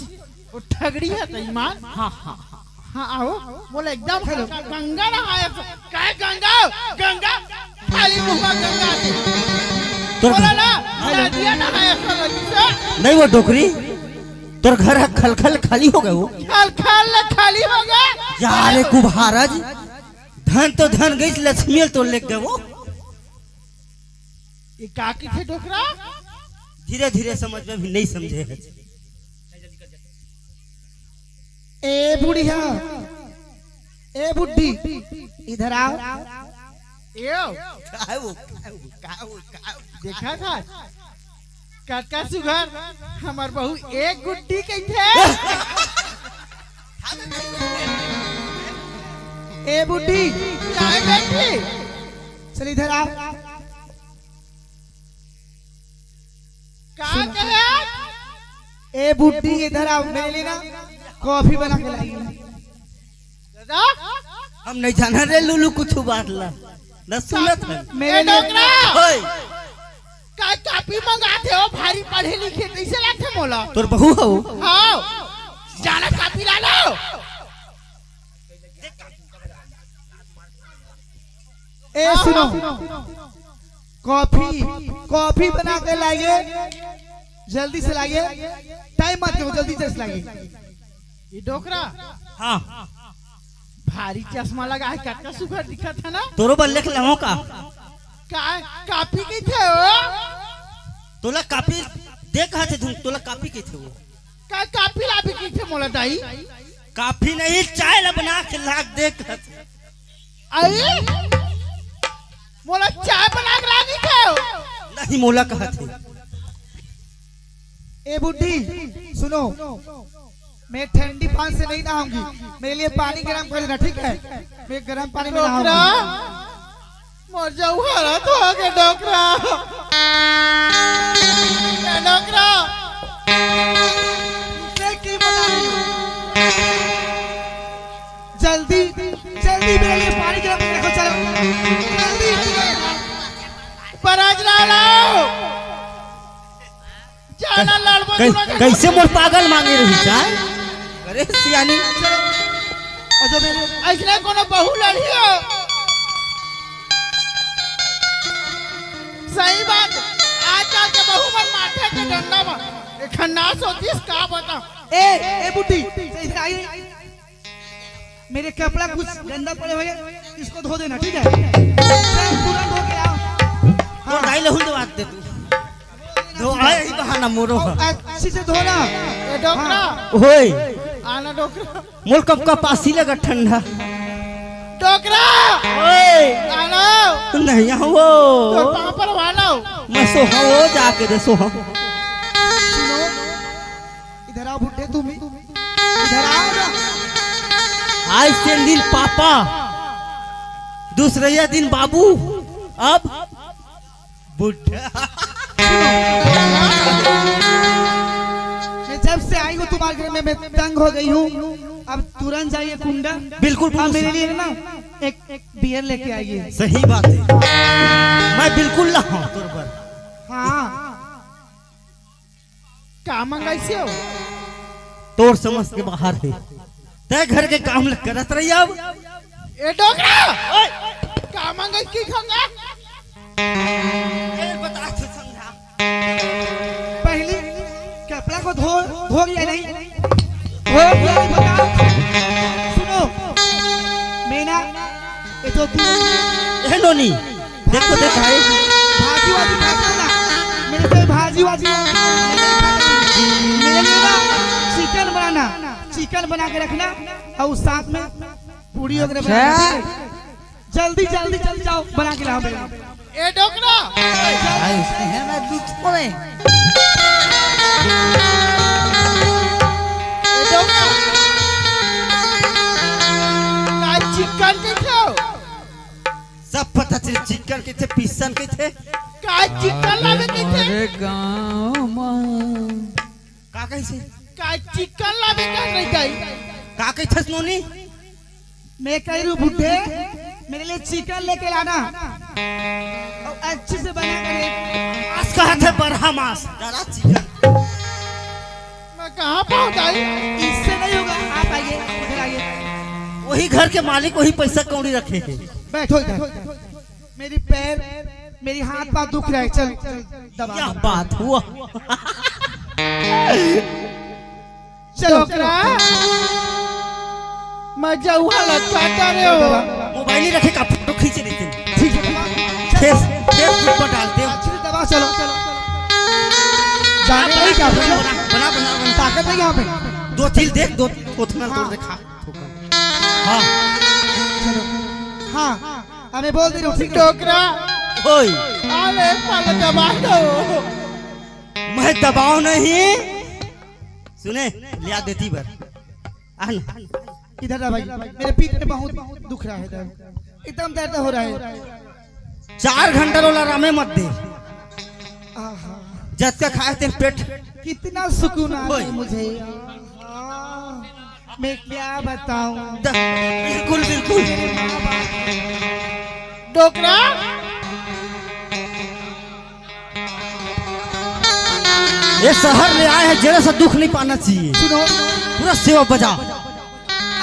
ओ ठगड़ी हे त ईमान। हाँ, हाँ, हाँ। हाँ, आओ। बोले एकदम हेलो। हल्का गंगा नहाए अस। काय गंगा? गंगा? खाली मुंह मा गंगा आथे। तोर बोला घर ना, नदिया नहाए अस लगिस हे। नहीं वो डोकरी। तोर घर ह खलखल खाली हो गए वो। खलखल ले खाली हो गए। जा रे कुभारा जी, धन तो धन गइस, लक्ष्मी ल तो लेग गए वो। ये का कथे डोकरा? धीरे धीरे समझ में भी नहीं समझे है। ए बुढ़िया, ए बुड्ढी, इधर आओ। एओ। का वो, का वो, का वो, का वो? देखा था? कतका सुघर, हमर बहू एक गुड्डी कहिथे। ए बुड्ढी। काय बेटी? चल इधर आओ। का सुन। कहे? ए बुड्ढी, इधर आओ, मेरे लिए ना कॉफी बना के लाई। दादा? हम नहीं जाना रे लुलू कुछ बात ला। न सुनत है। मेरे ए लिए डोकरा! ओए! का कॉफी मंगाथे हो? भारी पढ़े लिखे कैसे लागथे मोला? तोर बहू हो? हाँ। जाना कॉफी ला लो। ए सुनो, कॉफी, कॉफी बना के लाइए, जल्दी से लाइए, टाइम मत करो, जल्दी से लाइए। ये डोकरा? हाँ। भारी चश्मा लगा है, कतका सुघर दिखत है ना। तोरो बर लेख लहो का? का, कापी कइथे हो? तोला कापी दे कहत हे धुन, तोला कापी कइथे वो। का कापी लाबे कइथे मोला दाई? कापी नहीं, चाय ला बना के लाग दे कहत हे। अरे, मोला चाय बना के लागी थे? नहीं, मोला कहत हे। ए बुड्ढी, सुनो, मैं ठंडी पानी से नहीं नहाऊंगी, मेरे लिए पानी गर्म कर देना, ठीक है? मैं गर्म पानी में नहाऊंगी। डोकरा, मोर जऊ हरत हो गे डोकरा। ए डोकरा, तुमसे की बता रही हूँ? जल्दी, जल्दी मेरे लिए पानी गर्म कर रखो, चलो, जल्दी। पर आज ना लाओ। जाना लड़बो कै-, दूर के कइसे मोर पागल मांगे रही चाय? अरे सियानी। अच्छा मेरे, अइसने कोनो बहू लड़ही हो। सही बात, आजकल के बहू मन माथे के डंडा म एखन नाच होतिस का बता। ए, ए बुड्ढी, इधर आई। मेरे कपड़ा कुछ गंदा पड़े हुए हैं, इसको धो देना, ठीक है? सर, तुरंत धो के आओ। हाँ। दाई लहुल दे बात दे तू। धो, आए ही बहाना मोरो। और अच्छे से धोना। ए, डोकरा। हाँ। ओए। आना डोकरा। मोर कब का पासी लगा ठंडा। डोकरा। ओए। आना। नहीं आओ। तो पापड़ वाला। मैं सोहा वो जाके दे सोहा। सुनो। इधर आओ बुड्ढे, तुम ही। इधर आओ ना। आज तीन दिन पापा, दूसरे दिन बाबू, अब बुड्ढा। मैं जब से आई हूँ तुम्हारे घर में, मैं तंग हो गई हूँ। अब तुरंत जाइए कुंडा। बिल्कुल, अब बिल्कुल। मेरे लिए ना एक, एक बियर लेके आइए। सही बात है, मैं बिल्कुल लाहूँ तोर बर। हाँ। का मंगाइसे हो? तोर समझ के बाहर है। तै घर के काम ल करत रही अब। ए डोकरा! ओए! का मंगाइस की खंगा? ए, बता तो समझा। पहली कपड़ा को धो, धो गया नहीं? धो गया नहीं, बता। सुनो, मैं ना ये तो तू ए नोनी, देख तो देख भाई। भाजी वाजी खाते हो ना? मेरे से भाजी वाजी नहीं खाते। मेरे लिए ना चिकन बनाना, चिकन बना के रखना और साथ में पूड़ी वगैरह बनाना, अच्छा। ठीक है? जल्दी, जल्दी, जल्दी जाओ, बना के लाओ मेरे लिए। ए डोकरा! भाई, उसने है ना दूध को में। ए डोकरा! का चिकन कइथे हो? सब पता चले, चिकन कइथे, पिसन कइथे। का चिकन लावे कइथे? अरे गाँव में। का कइसे? का चिकन लावे का नहीं जाई? का कइथस नोनी? मैं कह रही हूँ बुड्ढे, मेरे लिए चिकन लेके लाना और अच्छे से बना कर एक मांस कहा थे, बरहा मांस, डरा चिकन। मैं कहाँ पाऊँ दाई? इससे नहीं होगा, आप आइए, इधर आइए। वही घर के मालिक, वही पैसा कौड़ी रखे हैं। बैठो इधर। मेरी पैर, मेरी हाथ पाँव दुख रहा है, चल, चल, दबा। क्या बात हुआ? चलो। डोकरा, मैं जाऊँ हालत काटा रे हो। मोबाइल ही रखे का फोटो खींचे लेकिन। ठीक है। फेस, Facebook पर डालते हो। अच्छे से दबा, चलो। जाने नहीं क्या बना, बना, बना, बना। ताकत नहीं यहाँ पे। दो तिल देख, दो कोथना हाँ। तोड़ देखा। हाँ। चलो। हाँ, अबे बोल दे रहा हूँ, ठीक है? डोकरा। ओए। आले पल दबा दो। मैं दबाव नहीं। सुने, लिया देती बर। आ ना। इधर आ भाई, मेरे पीठ में बहुत दुख रहा है दर्द, एकदम दर्द हो रहा है। चार घंटा रोला आरामे मत दे। आहा। जतका खाए तेन पेट। कितना सुकून आ ओए। रहा है मुझे। आहा। मैं क्या बताऊं? द-, बिल्कुल, बिल्कुल। डोकरा? ये शहर ले आए हैं, जरा सा दुख नहीं पाना चाहिए। सुनो। पूरा सेवा बजा।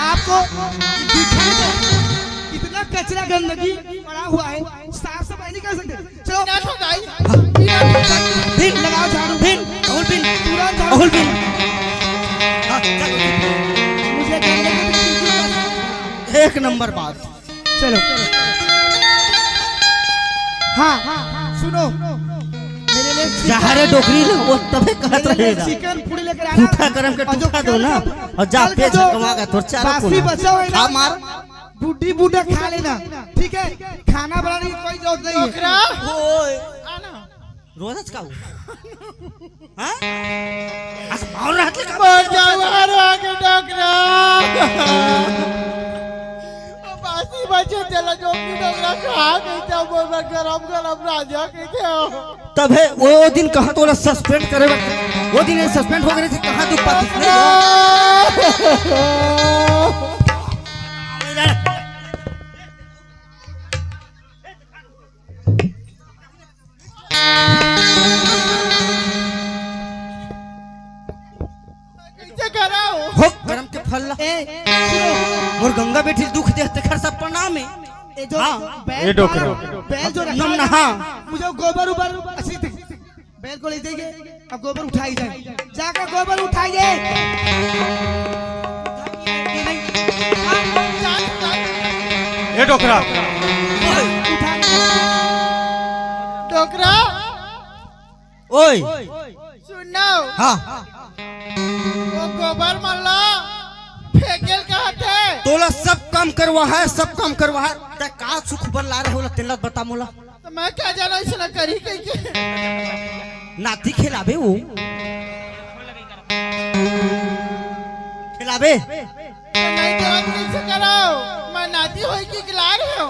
आपको दिखाई दे, इतना कचरा गंदगी पड़ा हुआ है, साफ सफाई नहीं कर सकते। चलो। बिना ठोकाई, बिना ठोकाई। बिन। लगाओ झाड़ू। बिन। राहुल बिन। तुरंत झाड़ू। राहुल बिन। हाँ, चल। मुझे गंदगी बिल्कुल पसंद नहीं। हे एक नंबर बात। चलो। हाँ, सुनो, मेरे लिए चिकन, जहरे डोकरी ना, वो तबे कहत मेरे लिए रहेगा। चिकन पूड़ी लेकर आना। झूठा करम के और जो टूठा दो कल ना, का, और जा कल का पेट जो झकमा के तोर चारों बासी कोना। बचा हुआ है ना, खा मार। बुड्ढी बूढ़ा खा लेना, ठीक है? खाना बनाने की कोई जरूरत नहीं है। डोकरा। ओए। आना। रोजच का हो? हाँ? आज मार रहत ले का? मर जाऊ, मारो आगे डोकरा। बासी बचे तेला डोकरी डोकरा खा गई था, बोल मैं गरम गरम राजा के थे। तब है वो, वो दिन कहा तोला सस्पेंड करे बर, वो दिन ये सस्पेंड हो गए थे, कहाँ दुख पाती नहीं? कैसे कराओ? हो करम के फल ला। ए, सुनो। मोर गंगा बेटी दुख दे, तेखर सब प्रणाम है। ए, जो हाँ। बैल ए, डोकरा। बैल जो रखा नम है ना, नहा। मुझे गोबर उबर, अच्छी थी। बैल को ले जाइए, अब गोबर उठाई जाए। जाकर गोबर उठाइए। ये नहीं। हाँ, जा, जा। ए, डोकरा। उठा। डोकरा। ओए। सुनो। हाँ। वो गोबर मन ला फेंकेल कहत हे। तोला सब काम करवा है, सब काम करवा है। ते का सुख बर ला रहे होला, तेला बता मोला। तो मैं क्या जाना इसने करी कही के। नाती खिलाबे वो। खिलाबे। तो नहीं देवत कैसे कराओ? मैं नाती होई की खिला रहे हो।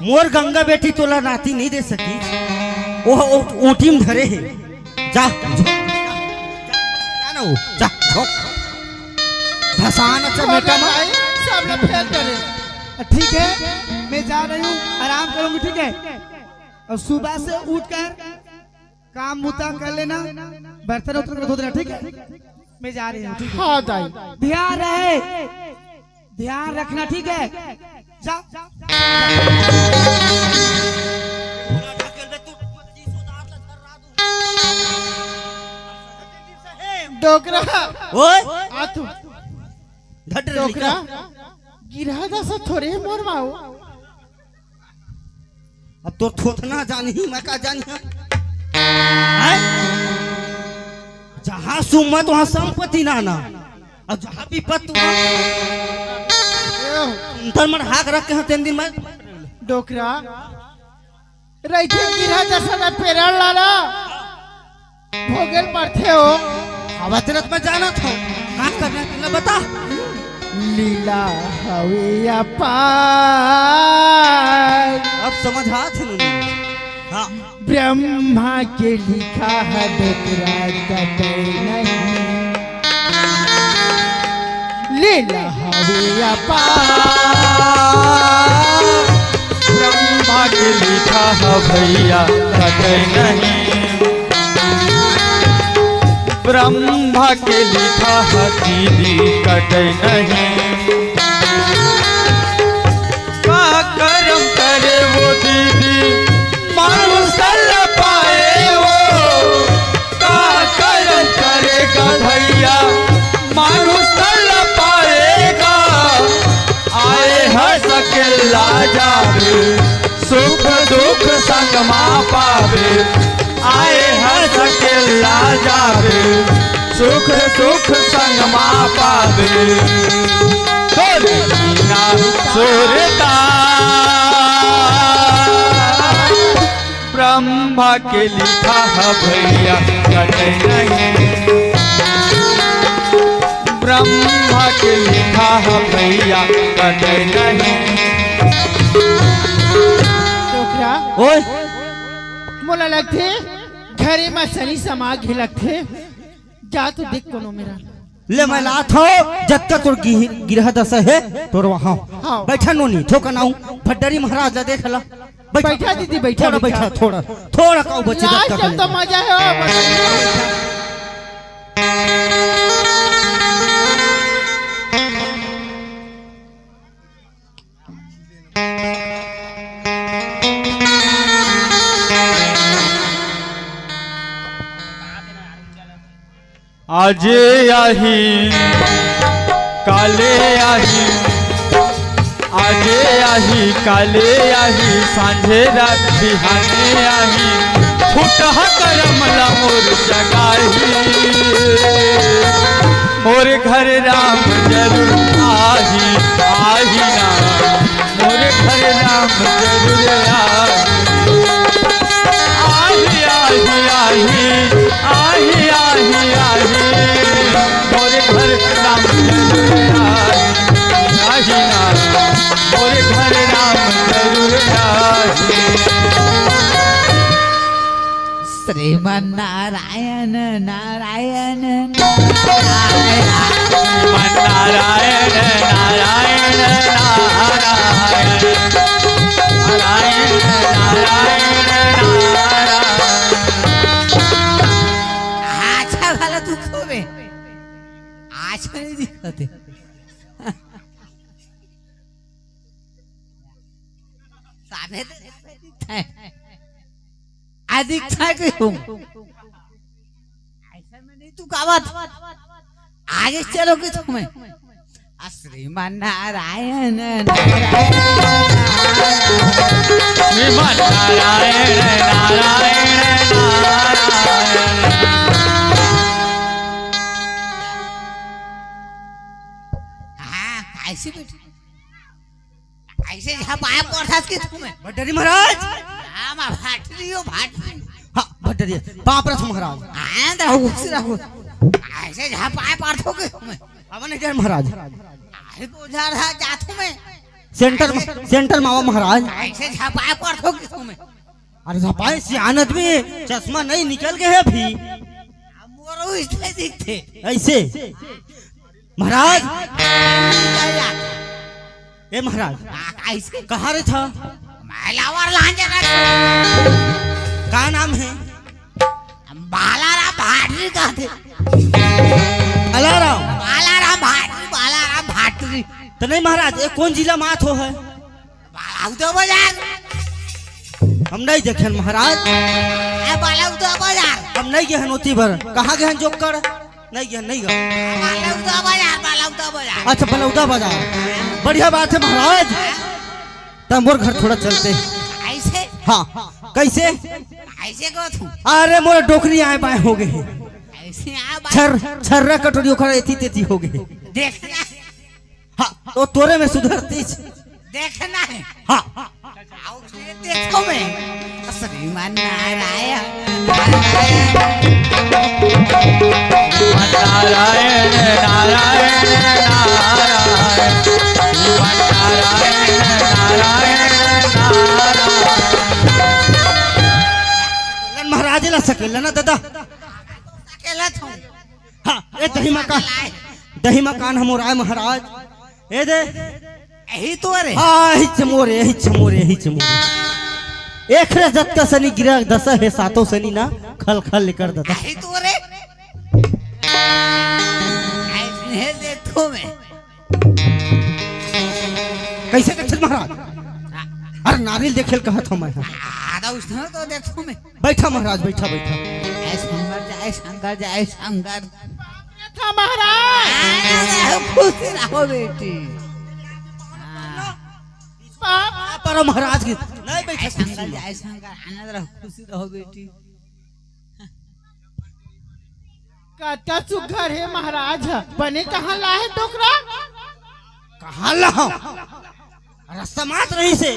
मोर गंगा बेटी तोला नाती नहीं दे सकी। वो, वो ऊटी में धरे है। जा, जा ना वो, जा, झोंक। धसान अच्छा हो बेटा गया माँ। भाई, सब लोग फेल करे। ठीक है, मैं जा रही हूँ, आराम करूंगी, ठीक है? और सुबह से उठकर काम मुता कर लेना, बर्तन उर्तन को धो देना, ठीक है? मैं जा रही हूँ, ठीक है? हाँ दाई। ध्यान रहे, ध्यान रखना, ठीक है? जा। डोकरा। ओए। आ तू। घट रही डोकरा। का? गिरहा दसा थोड़े मोर माओ। अब तो थोथना जानही, मैं का जानही? हैं? जहाँ सुमत वहाँ संपत्ति नाना, और जहाँ विपत वहाँ अंतर मन हाक रख के हैं, तेन दिन मैं डोकरा, रहिथे गिरहा जसन पेरल लाला। भोगेल पड़थे हो। हवा तेरत में जाना था। का करना है तेला बता। लीला हवे अपार। अब समझ आत हे नोनी। हाँ। ब्रह्मा के लिखा है डोकरा कटे नहीं। लीला हवे अपार। ब्रह्मा के लिखा है भैया कटे नहीं। ब्रह्मा के लिखा है दीदी कटे नहीं। का करम करे वो दीदी, मानुष तन ला पाए वो। का करम करेगा भैया, मानुष तन ला पाएगा। आए हंस के ला जावे, सुख दुख संग मा पावे। आए हंस के ला जावे, सुख सुख संग मा पावे। तोरे बिना सुरता ब्रह्मा के लिखा है भैया कटे नहीं। ब्रह्मा के लिखा है भैया कटे नहीं। डोकरा। ओए। मोला लगथे घरे म सनी समा गे लगथे। जा तो देख कोनो मेरा। ले मैं लात हव, जतका तोर गिह-, गिरह दशा हे, तोर वहाँ। हाँ। बैठा नोनी, थोकन आऊँ, भड्डरी महाराज ला देख ला। बैठा। बैठा दीदी, बैठा, थोड़ा बैठा। बैठा, थोड़ा, थोड़ा काऊ बचे लाज जतका जब तो कले। मजा हे, ओ, बस। आजे आही, काले आही, आजे आही, काले आही, सांझे रात बिहाने आही, फुटहा करम ला मोर जगाही। मोर घर राम जरूर आही, आही ना, मोर घर राम जरूर आही। आही, आही, आही, आही, आही, आही, मोर घर राम जरूर आही, आही ना, मोर घर राम जरूर आही। श्रीमन नारायण, नारायण, नारायण। श्रीमन नारायण, नारायण, नारायण। नारायण, नारायण, नारायण। अच्छा भला तू खो बे। अच्छा नहीं दिखते। साबे तो दिखता है। आ दिखता है कि हूँ? ऐसा में नहीं तू गावत। आगे चलो कि तुम्हें। आ श्रीमान नारायण, नारायण, नारायण। श्रीमान नारायण, नारायण, नारायण। हाँ, कैसे बेटी? ऐसे झपाए पड़थस के तुम्हें। भट्टरी महाराज। हाँ, मैं भट्टरी हो, भट्टरी। हाँ, भट्टरी। पाँव परत हँव महाराज। हाँ, तो खुश रहो। ऐसे झपाए पड़थो के तुम्हें। अब नहीं जान महाराज। अरे तो जा रहा जाथो मैं। सेंटर में, सेंटर में आवा महाराज। ऐसे झपाए पड़थो के तुम्हें। अरे झपाए सियान आदमी, चश्मा नहीं निकल गए अभी। अब मोरो इसलिए दिखते। ऐसे। महाराज। ए महाराज। आ, कैसे? कहाँ रे था? मैं लावर लांजे रख। का नाम है? बालाराम भाटरी कहते। बालाराम? बालाराम भाटरी, बालाराम भाटरी। तो नहीं महाराज, ये कौन जिला में आथो है? बालाउदा बाजार। हम नहीं देखेन महाराज। ए, बालाउदा बाजार। हम नहीं गए हन ओती बर। कहाँ गए हन जोक्कड़? नहीं गए, नहीं गए। बालाउदा बाजार, बालाउदा बाजार। अच्छा, बालाउदा बाजार। बढ़िया बात है महाराज। त मोर घर थोड़ा चलते। ऐसे? हाँ, कैसे? ऐसे को तू? अरे मोर डोकरी आए बाएं हो गए। ऐसे आ बाएं। छर, छर्रा कटोरी ओकर एती तेती हो गए। देखना। हाँ, तो तोरे में सुधरतीस। देखना है। हाँ। आओ, ये देखो मैं। श्रीमान नारायण, नारायण। नारायण, नारायण, नारायण। श्रीमान नारायण, नारायण, नारायण। लन महाराज ला सकेला ना दादा। सकेला तो। हाँ, ए दही मकान, दही मकान हमर आय महाराज। ए दे। यही तो रे। हाँ, यही चमोरे, यही चमोरे, यही चमोरे। एकरे जतका सनी गिरा दसा हे, सातों सनी ना खल खल लेकर दता। यही तो रे। ऐसने देखो मैं। कैसे देखत महाराज? अरे नारियल देखेल कहत हँव मैं। आधा उसने तो देखो मैं। बैठा महाराज, बैठा, बैठा। जय शंकर, जय शंकर, जय शंकर। था महाराज। आनंद रहो, खुश रहो बेटी। हाँ। पाँव परो महाराज के। नहीं बैठा जय शंकर, कुर्सी में। जय शंकर, आनंद रहो, खुश रहो बेटी। कतका सुघर हे महाराज, बने कहाँ लाहे डोकरा? कहाँ लाहूँ? रस्ता मात रहिसे।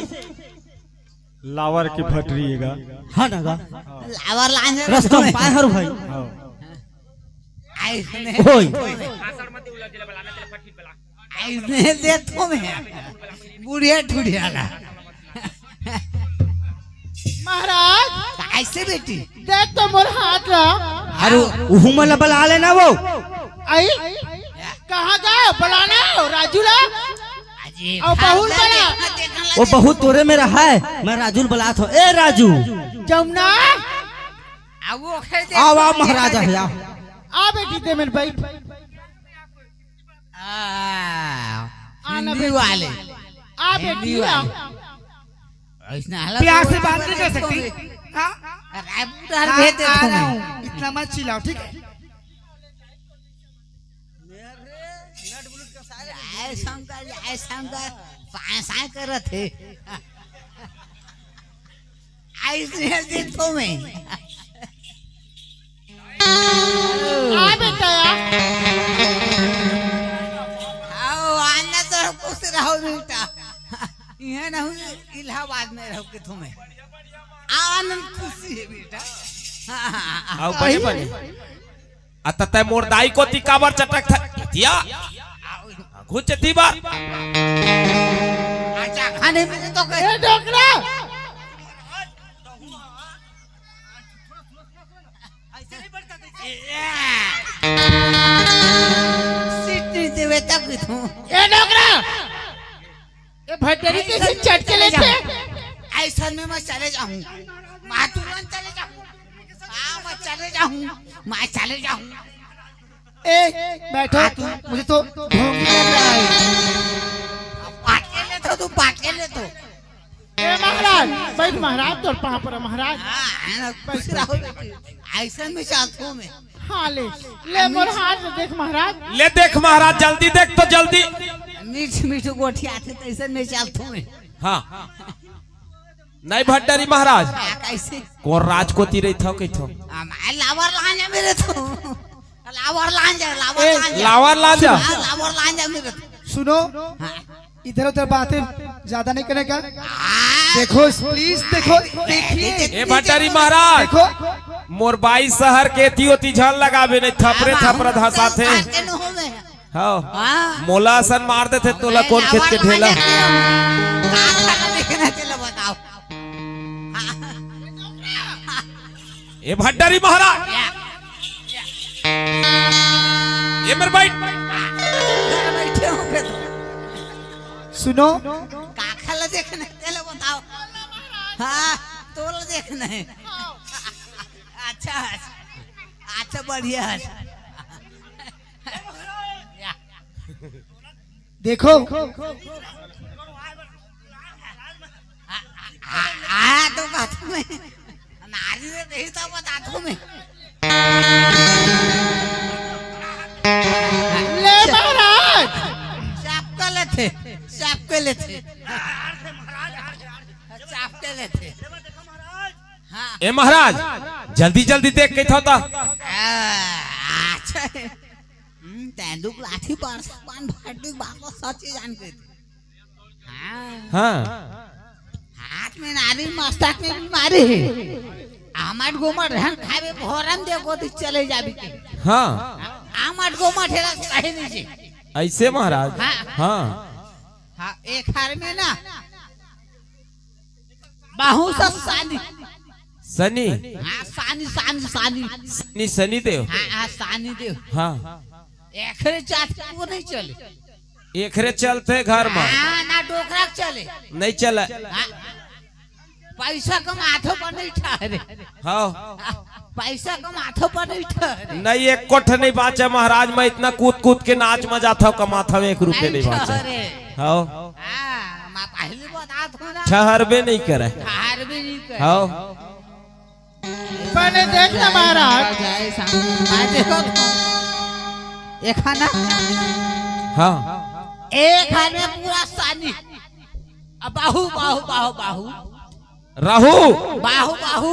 लावर के भटरी एगा। हाँ ना गा। लावर लांजे रस्ता में पाए हर भाई। हाँ। आइसने। होय। आइसने दे तो मैं। बुढ़िया ठुढ़िया ला। महाराज। कैसे बेटी? देख तो मोर हाथ ला। अरे, उहू मन ला बला लेना वो। आई? कहाँ गए? बुलाना हो, राजू ला। अजी, और बहुत बड़ा। वो बहुत तोरे में रहा है, मैं राजू ला बलात हँव। ए राजू। जमुना। आ वो खेल दे आओ, आओ महाराज, आओ। आ बेटी दे मेरे भाई। आ, आ ना हिंदी बेटी। वाले। आ हिंदी बेटी, आ। वाले। ऐसना हालत प्यार से बात नहीं कर सकती? हाँ? रायपुर हाँ, भेज दे आ रहा तुम्हें। हूँ। इतना मत चिल्लाओ, ठीक है? जय शंकर, जय शंकर। साय साय करत हे। अइसे देथों मैं। आ बेटा, आ। आओ, आना तो खुश रहो बेटा। इहाँ नहीं, इलाहाबाद में रहो के तुम्हें। आनंद खुशी है बेटा। आओ, बने, बने। अत तैं मोर दाई कोती काबर चटकथस? एती आ। घुच एती बर। अच्छा, खाने में तो कह ए डोकरा! सीट नहीं देवे तब तू। ए डोकरा! ए भंडारी कइसे चट के लेथे? अइसन में मैं चले जाहूँ। मैं तुरंत चले जाहूँ। हाँ, मैं चले जाहूँ। मैं चले जाहूँ। ए, बैठो। हाँ, तू। मुझे तो ढोंगी लग रहा है। पाट के ले तो, तू पाट के ले तो। ए महाराज, बैठ महाराज, तोर पाँव पर महाराज। हाँ, है ना, खुश रहो। अइसन में चलथों मैं। हाँ, ले, ले मोर हाथ देख महाराज। ले देख महाराज, जल्दी देख तो जल्दी। मीठ मीठ गोठियाथे, तइसन में चलथों मैं। हाँ। नहीं भंडारी महाराज। हाँ, कइसे? कोन राज कोती रहिथव कहिथव? हम लावर लांजा में रहिथों। लावर लांजा, लावर ए, लांजा। लावर लांजा। हाँ, लावर लांजा में रहिथों। सुनो, हाँ। इधर उधर बातें ज्यादा नहीं करने का। हाँ। देखो, please देखो, देखिए। ए भंडारी महाराज। देखो। मोर बाई सहर के एती ओती झन लगाबे नहीं, थपरे हाँ, थपरा धसाथे। बातें न होवे। हव। हाँ। मोला असन मार देथे, तोला कोन खेत के ढेला? का खाना देखना चलो बताओ। ए भंडारी महाराज। ए मेरे भाई। घर बैठे होंगे तो। सुनो। का खाना देखना चलो बताओ। हाँ, तोला देखना है। अच्छा, अच्छा, बढ़िया है। देखो। आ, आ, आ, तो बात में नारी रे नहीं तो बताथों मैं। ले महाराज। सबके लेथे, सबके लेथे। सबके लेथे। हाँ। ए महाराज, जल्दी जल्दी देख कहिथव त। आ, अच्छा। हम्म, तेंदूक लाठी बरसा पान भाटी बाबा सच्ची जान के। हाँ। हाँ। हाथ में नारी मस्तक में बीमारी है। आमट गोमट रहन खावे भोरम दे गोदी चले जाबी के। हाँ। आमट गोमट हेला कहीं नहीं जी। अइसे महाराज। हाँ। हाँ। हाँ, एक हर में ना। बाहू सब सानी। सनी। हाँ, सानी, सानी, सानी। सनी, सनी देव। हाँ, हाँ, सानी देव। हाँ। एखरे जात के वो नहीं चले। एखरे चलथे घर में। हाँ, ना डोकरा के चले। नहीं चले। हाँ। पैसा कमाथों पर नहीं ठहरे। हाँ। हाँ, पैसा कमाथों पर नहीं ठहरे। नहीं, एक कोठ नहीं बाचे महाराज, मैं इतना कूद कूद के नाच में जाथों, कमाथों, एक रुपये नहीं नहीं बाचे। ठहरे। हाँ। हाँ, मैं पहली बताथों ना। ठहरबे नहीं करे। ठहरबे नहीं करे। हाँ। पहले देख ना महाराज। जय शाम। मैं देखो तो। एक है ना? हाँ। एक है में पूरा सानी। अब बाहू, बाहू, बाहू, बाहू। राहू। बाहू, बाहू।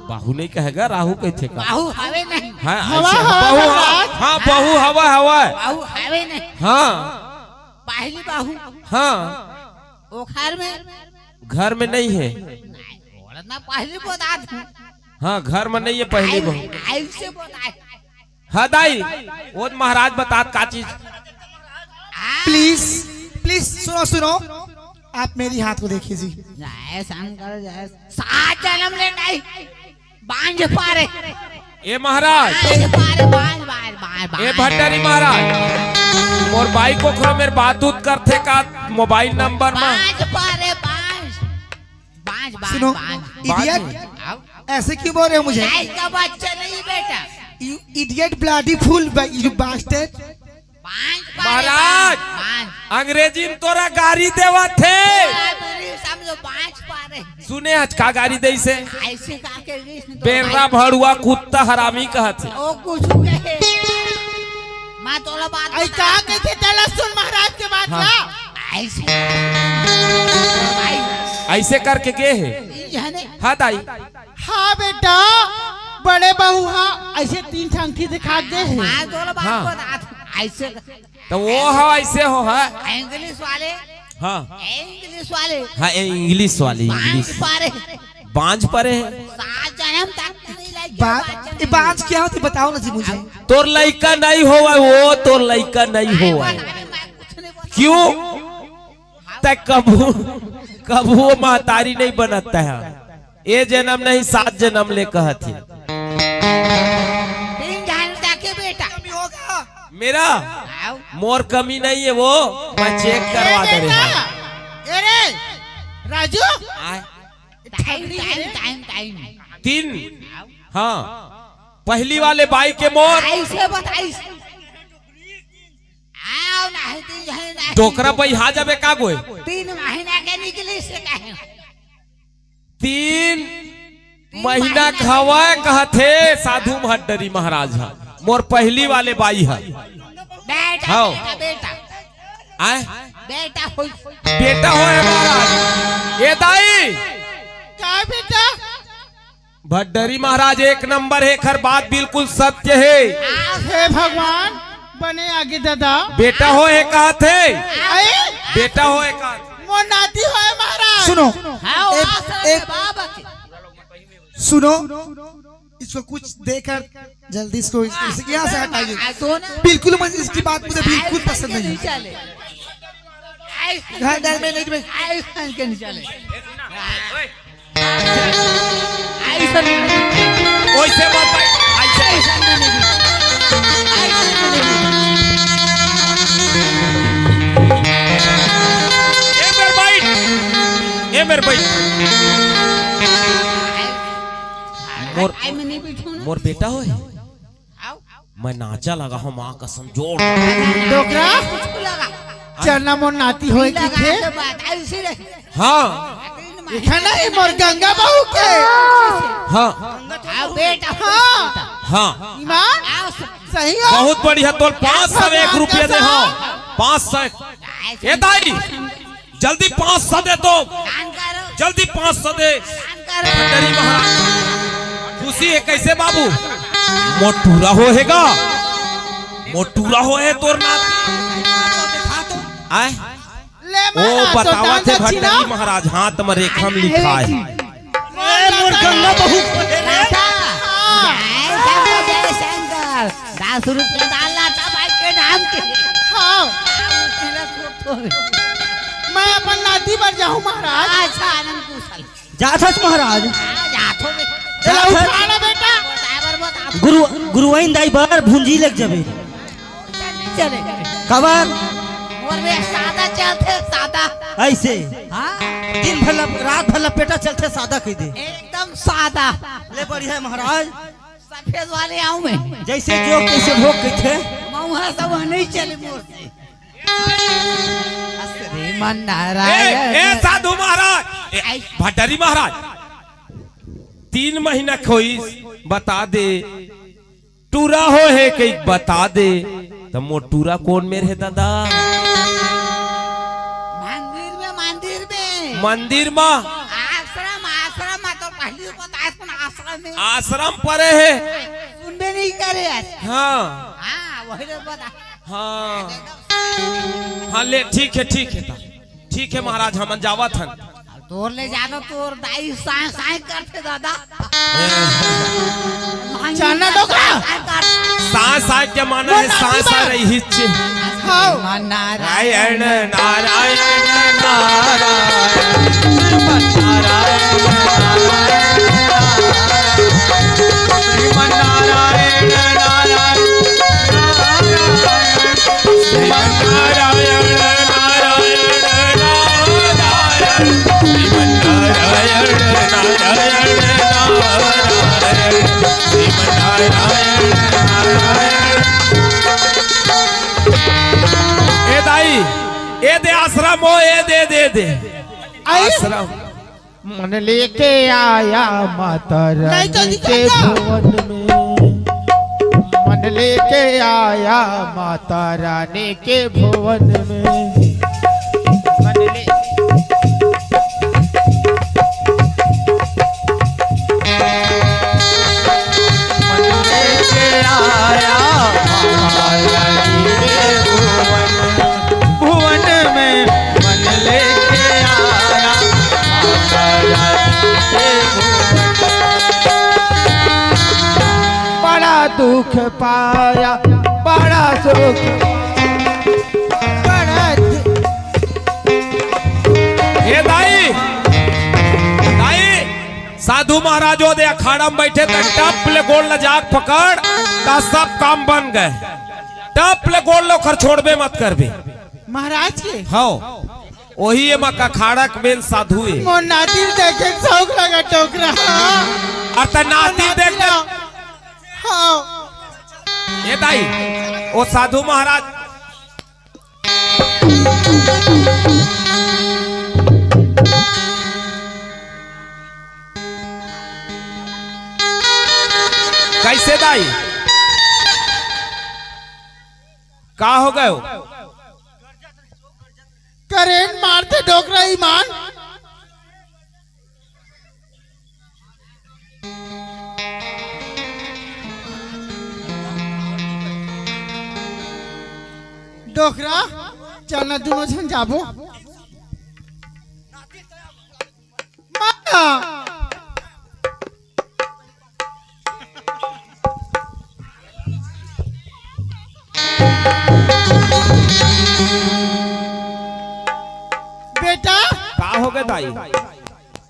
बाहू नहीं कहेगा, राहू कहिथे का? बाहू हवे नहीं। हाँ, हवा, ऐसे हवा, बाहू, हवा। हाँ, बाहू हवा, हवा। बाहू हवे नहीं। हाँ। पहली बाहू। हाँ। ओखर में। घर में नहीं है। नहीं, औरत ना पहली बताथों। हाँ, घर में नहीं है, पहली बाहू। आइल से बताए। हाँ दाई, वो महाराज बतात का चीज। Please, please सुनो, सुनो, आप मेरी हाथ को देखिए जी। जय शंकर, जय। सात जन्म ले नहीं, बांझ पारे। ए महाराज। बांझ पारे, बांझ, बांझ, बांझ, ए बांझ। भंडारी महाराज, मोर बाई कोखरो मेर बात उत करथे का मोबाइल नंबर में? बांझ पारे, बांझ। बांझ, बांझ, सुनो, बांझ। Idiot, आओ। ऐसे क्यों बोल रहे हो मुझे? गाय का बच्चा नहीं बेटा। You idiot, bloody fool, you bastard। बांझ पारे, महाराज, बांझ, बांझ। अंग्रेजी में तोला गारी देवत हे। बांझ समझो, बांझ पारे। सुने आज का गारी देइसे? ऐसे का के रीस ने तो बेर्रा भाई। भड़ुआ कुत्ता हरामी कहत हे। ओ कुछ कहे। मैं तोला बात आई बता का कहथे तेला सुन महाराज के बात हाँ। ला। ऐसे। ऐसे करके गे हे। ई जाने। हाँ दाई। हाँ बेटा, बड़े बहू हा ऐसे तीन ठन अंगठी दिखा दे हे। हाँ, दोनों बात हाँ। को दात ऐसे। तो वो हा ऐसे हो हा। इंग्लिश वाले। हाँ। इंग्लिश वाले। हाँ, ए, इंग्लिश वाले, बांझ इंग्लिश। पारे। बांझ परे हे। सात जन्म तक नहीं लगे, बा-, बांझ ये जन्म। बांझ क्या होती बताओ ना जी मुझे। तोर लइका नहीं होवय, वो तोर लइका नहीं होवय। मैं कुछ नहीं बोल क्यों? तै कभू, कभू वो महतारी नहीं बनत तै हा। ए जन्म नहीं, सात जन्म ले कहत हे। तीन जन्म तक के बेटा। मेरा? आओ। मोर कमी नहीं है वो, मैं चेक करवा दे रहे हैं। ए रे, राजू। आए। Time, time, time, time. तीन। हाँ। पहली वाले बाई के मोर। ऐसे बताइस। आओ, नहीं, तीन जने नहीं। डोकरा बइहा जाबे का गोय? तीन महीना के निकली से कहे। तीन महीना खवाए कहत हे साधु भड्डरी महाराज हा। मोर पहली वाले बाई हा। बेटा, हाँ। बेटा, बेटा। आए? बेटा होई। बेटा होय महाराज। ए दाई। का बेटा? भड्डरी महाराज एक नंबर हे, एखर बात बिल्कुल सत्य हे। हे भगवान, बने आगे दादा। बेटा होय हे कहत हे। आए? बेटा होय हे कहत। मोर नाती होय महाराज। सुनो। हाँ, एक, आसन एक, बाबा के। सुनो, इसको कुछ देकर जल्दी इसको इस, इस, यहाँ से हटाइए। आ, दो ना। बिल्कुल मत, इसकी बात मुझे बिल्कुल पसंद नहीं है। चले। घर डर में नहीं में। आइस के नहीं चले। आइस नहीं। ओइसे मत भाई, आइस नहीं। आइस नहीं। ए मेरे भाई, ए मेरे भाई। मोर, आई में नहीं बैठो ना। मोर बेटा होय। आओ। मैं नाचा लगा हूँ माँ कसम जोर। डोकरा, कुछ लगा। चलना मोर नाती होय लगा के थे। के बात, ऐसी रहे। हाँ। इतना ही मोर गंगा बहू के। हाँ। आओ बेटा। हाँ। हाँ। ईमान? आओ स- सही हो? बहुत बढ़िया, तोल पाँच सौ एक रुपया दे, हाँ। पाँच सौ। ऐसे ए दाई, जल्दी पाँच सौ दे तो। दान करो। जल्दी पाँच सौ दे। दान करो। भंडारी महाराज, खुशी हे कैसे बाबू? मोटूरा होय हे गा। मोटूरा होय हे तोर नाती। आय? ले ओ, महाराज, बतावत हे दान दक्षिणा। भंडारी महाराज, हाथ में रेखा में लिखा हे। ए, मोर गंगा बहू। राधा। हाँ। जय शंकर, जय शंकर। दस रुपया डाल लाता भाई के नाम के। हाँ। मैं अपन नाती बर जाहूँ महाराज। अच्छा, आनंद कुशल। जात हस महाराज। हाँ, जात हो बे। चला जात हस। उठा ला बेटा। ड्राइवर बता। गुरु, गुरुवाइन दाई बर भुंजी लग जाबे। चले। कबर? मोर में सादा चलथे, सादा। ऐसे? हाँ। दिन भर ला, रात भर ला पेटा चलथे, सादा कह दे। एकदम सादा। ले बढ़िया हे महाराज। सफेद वाले आऊं मैं। जैसे जो कैसे भोग कथे। मऊहा सब नहीं चले मोर से। श्रीमन नारायण। ए, ए साधु महाराज, ए, आई। भंडारी महाराज, तीन महीना खोइस, बता दे, टूरा होय हे कई बता दे, त मोर टूरा कोन मेर हे दादा? मंदिर में, मंदिर में। मंदिर मा? आश्रम, आश्रम मा तो पहली बताए कोन आश्रम में। आश्रम परे हे। सुनबे नहीं करे आज। हाँ। हाँ, वही लोग बता। हाँ। हाँ, ले, ठीक हे, ठीक हे ता। ठीक हे महाराज, हमन जावत हन। अब तोर ले जानो, तोर दाई साय साय करथे दादा। ए। मांगी चाना करथे, डोकरा। साय कर। साय साय के माना हे, साय साय रही हिच्चे। हाँ। नारायण, नारायण, नारायण, श्रीमन नारायण, नारायण, श्रीमन नारायण, नारायण, नारायण। श्रीमन नारायण नारायण नारायण, श्रीमन नारायण नारायण नारायण, श्रीमन नारायण नारायण। ए दाई, ए दे आश्रम हो, ए दे, दे, दे। आई? आश्रम। मन लेके आया माता रानी के भवन में, मन लेके आया माता रानी के भवन में। सुख पाया, बड़ा सुख, बड़ा। ए दाई, दाई, साधु महाराज ओदे अखाड़ा में बैठे त टप ले गोड़ ल जाके पकड़, त सब काम बन गए। टप ले गोड़ ल ओखर छोड़बे मत करबे। महाराज के? हव, ओही एमा अखाड़ा के मेन साधु ए। मोर नाती देखे के शौक लगा डोकरा। अरे त नाती देख। हाँ। ए दाई, ओ साधु महाराज। कैसे दाई? का हो गयो? करेंट मारथे डोकरा ईमान। डोकरा, चल ना, दूनों झन जाबो। माँ! बेटा, का हो गए दाई?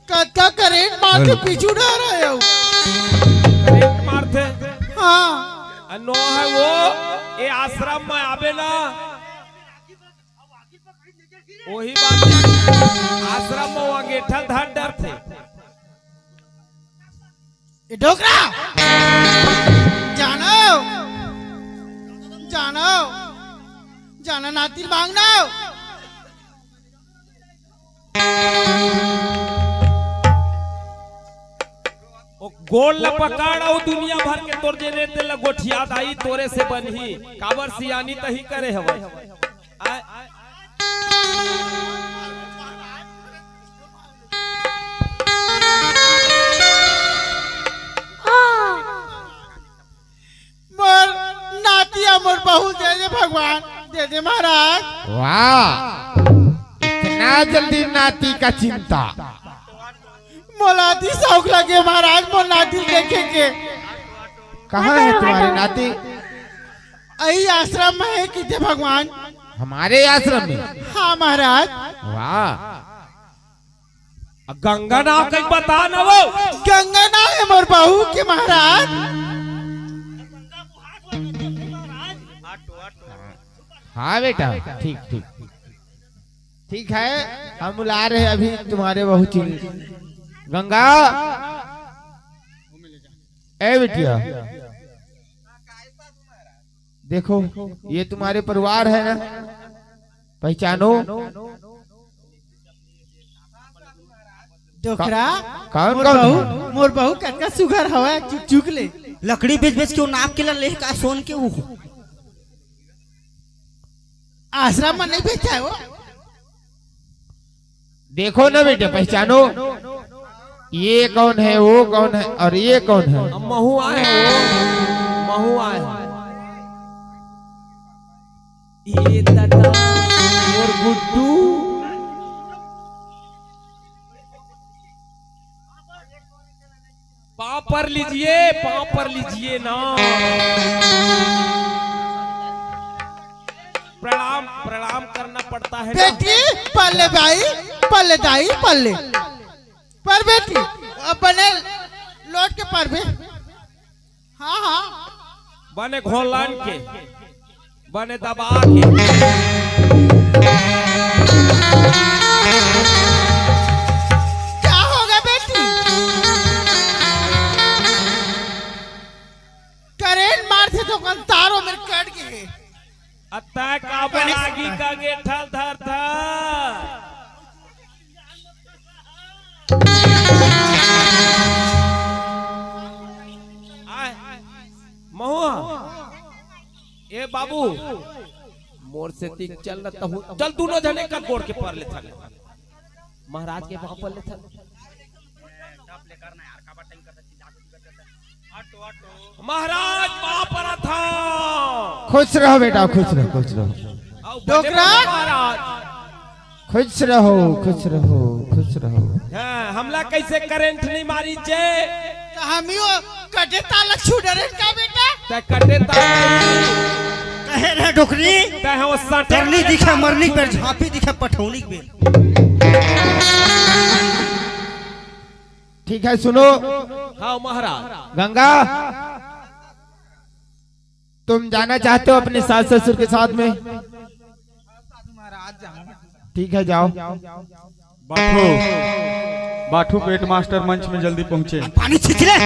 कतका करेंट मारथे, बोल। पीछू डहर आए हो। करेंट मारथे? हाँ। अ, नो है वो, ए आश्रम में आबे ना। वही बात है। आश्रम में वो अंगेठा धर डरथे। ए डोकरा! जानो! जानो! जाना नाती मांगना। ओ गोड़ ल पकड़, अउ दुनिया भर के तोर जेने तेला गोठिया दाई तोरे से बनही। काबर सियानी तही करे हवय। आय। मोर नातिया, मोर बहू दे दे भगवान, दे दे महाराज। वाह, इतना जल्दी नाती का चिंता। मोला अति शौक लगे महाराज, मोर नाती देखे के। कहाँ है तुम्हारे नाती? अही आश्रम में है, किथे भगवान। हमारे आश्रम में? हाँ महाराज। वाह, गंगा नाव कहीं बता न वो। गंगा नाव है मोर बहू के महाराज। हाँ बेटा, ठीक, ठीक, ठीक है, हम बुला रहे हैं अभी तुम्हारे बहू जी। गंगा, ए बिटिया, देखो, ये तुम्हारे परिवार है ना, पहचानो। डोकरा, का-, कौन, मोर कौन बहू, है? मोर बहू कतका सुघर हवय, चुक चुक ले। लकड़ी बेच बेच के वो नाप के ला ले का सोन के वो। आश्रम में नहीं बेचा है वो। देखो ना बेटे, पहचानो, ये कौन है, वो कौन है और ये कौन है? अब महू आए हो, महू आए हो। ये दादा, मोर गुड्डू। पाँव पर लीजिए, पाँव पर लीजिए ना। प्रणाम, प्रणाम करना पड़ता है ना। बेटी, पल्ले भाई, पल्ले दाई, पल्ले। पर बेटी, अब बने लौट के परबे। हाँ, हाँ। बने घोलान के, बने दबा के। क्या होगा बेटी? करेंट मारथे त ओकर तार ओमेर कट गे हे। अतः काबर आगी का गेठल धरथा? आय, महुआ, ए बाबू, मोर सेती चल न तहूँ, चल दूनों झने का गोड़ के पर लेथन। महाराज के पाँव पर लेथन। महाराज पाँव परत हँव। खुश रहो बेटा, खुश रहो, खुश रहो। अउ बने डोकरा। महाराज। खुश रहो, खुश रहो, खुश रहो। हाँ, हमला कैसे करेंट नहीं मारी जे? त हमियो कटे ताला छू डरेन का बेटा? तै कटे तार। कहे रे डोकरी। तै हो सटे। करनी दिखे मरनी पर झांपी दिखे पठौनी के बेर। ठीक है, सुनो। हाँ महाराज। गंगा, तुम जाना चाहते हो अपने सास ससुर के साथ में? ठीक है, जाओ। बाठू, बाठू पेट मास्टर मंच में जल्दी पहुंचे। पानी छिच ले।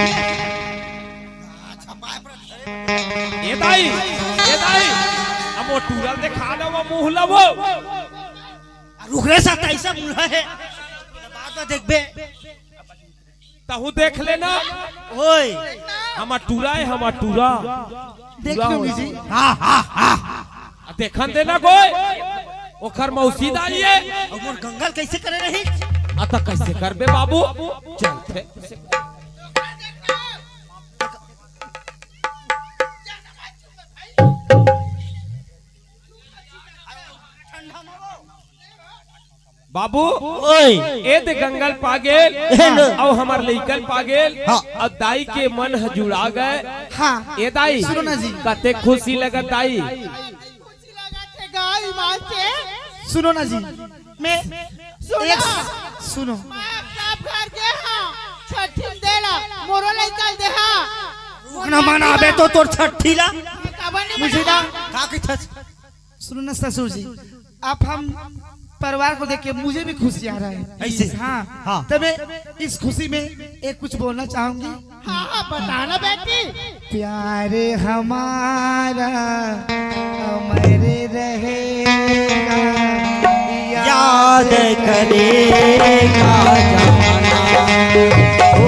ए दाई, ए दाई, अब वो टूरल दिखा दो, वो मुंह लबो। रुक रे, सब ऐसा मुंह है। बाद में देखबे। तहू देख लेना। ओए। हमार टूरा है, हमार टूरा। देख टूरा लूंगी हो। जी। हाँ, हाँ, हाँ। आ, देखन देना कोई। ओकर मौसी दाई है। अब मोर गंगल कैसे करे रही? आ, त कैसे करबे बाबू? चलते। बाबू, ओए। ए दे गंगल पागेल, हाँ। अउ हमर लइकन पागेल, हाँ। अउ दाई के मन ह जुड़ा गए। हाँ। ए दाई, सुनो ना जी। कते खुशी लगत दाई। खुशी लगत हे गाँव ईमान से। सुनो ना जी, मैं सुनो। एक, सुनो। मैं सब घर गे हाँ, छठी देला, मोरो लइका दे हाँ। रुक ना, मन आबे तो तोर छठी ला। काबर नहीं मुझे ना। का कहिथस? सुनो ना ससुर जी, आप हम परिवार को देख के मुझे भी खुशी आ रहा है। ऐसे? हाँ, हाँ। तबे इस खुशी में एक कुछ बोलना चाहूंगी। हाँ, हाँ, बताना बेटी। प्यार हमारा अमर रहेगा, याद करेगा जमाना। ओ,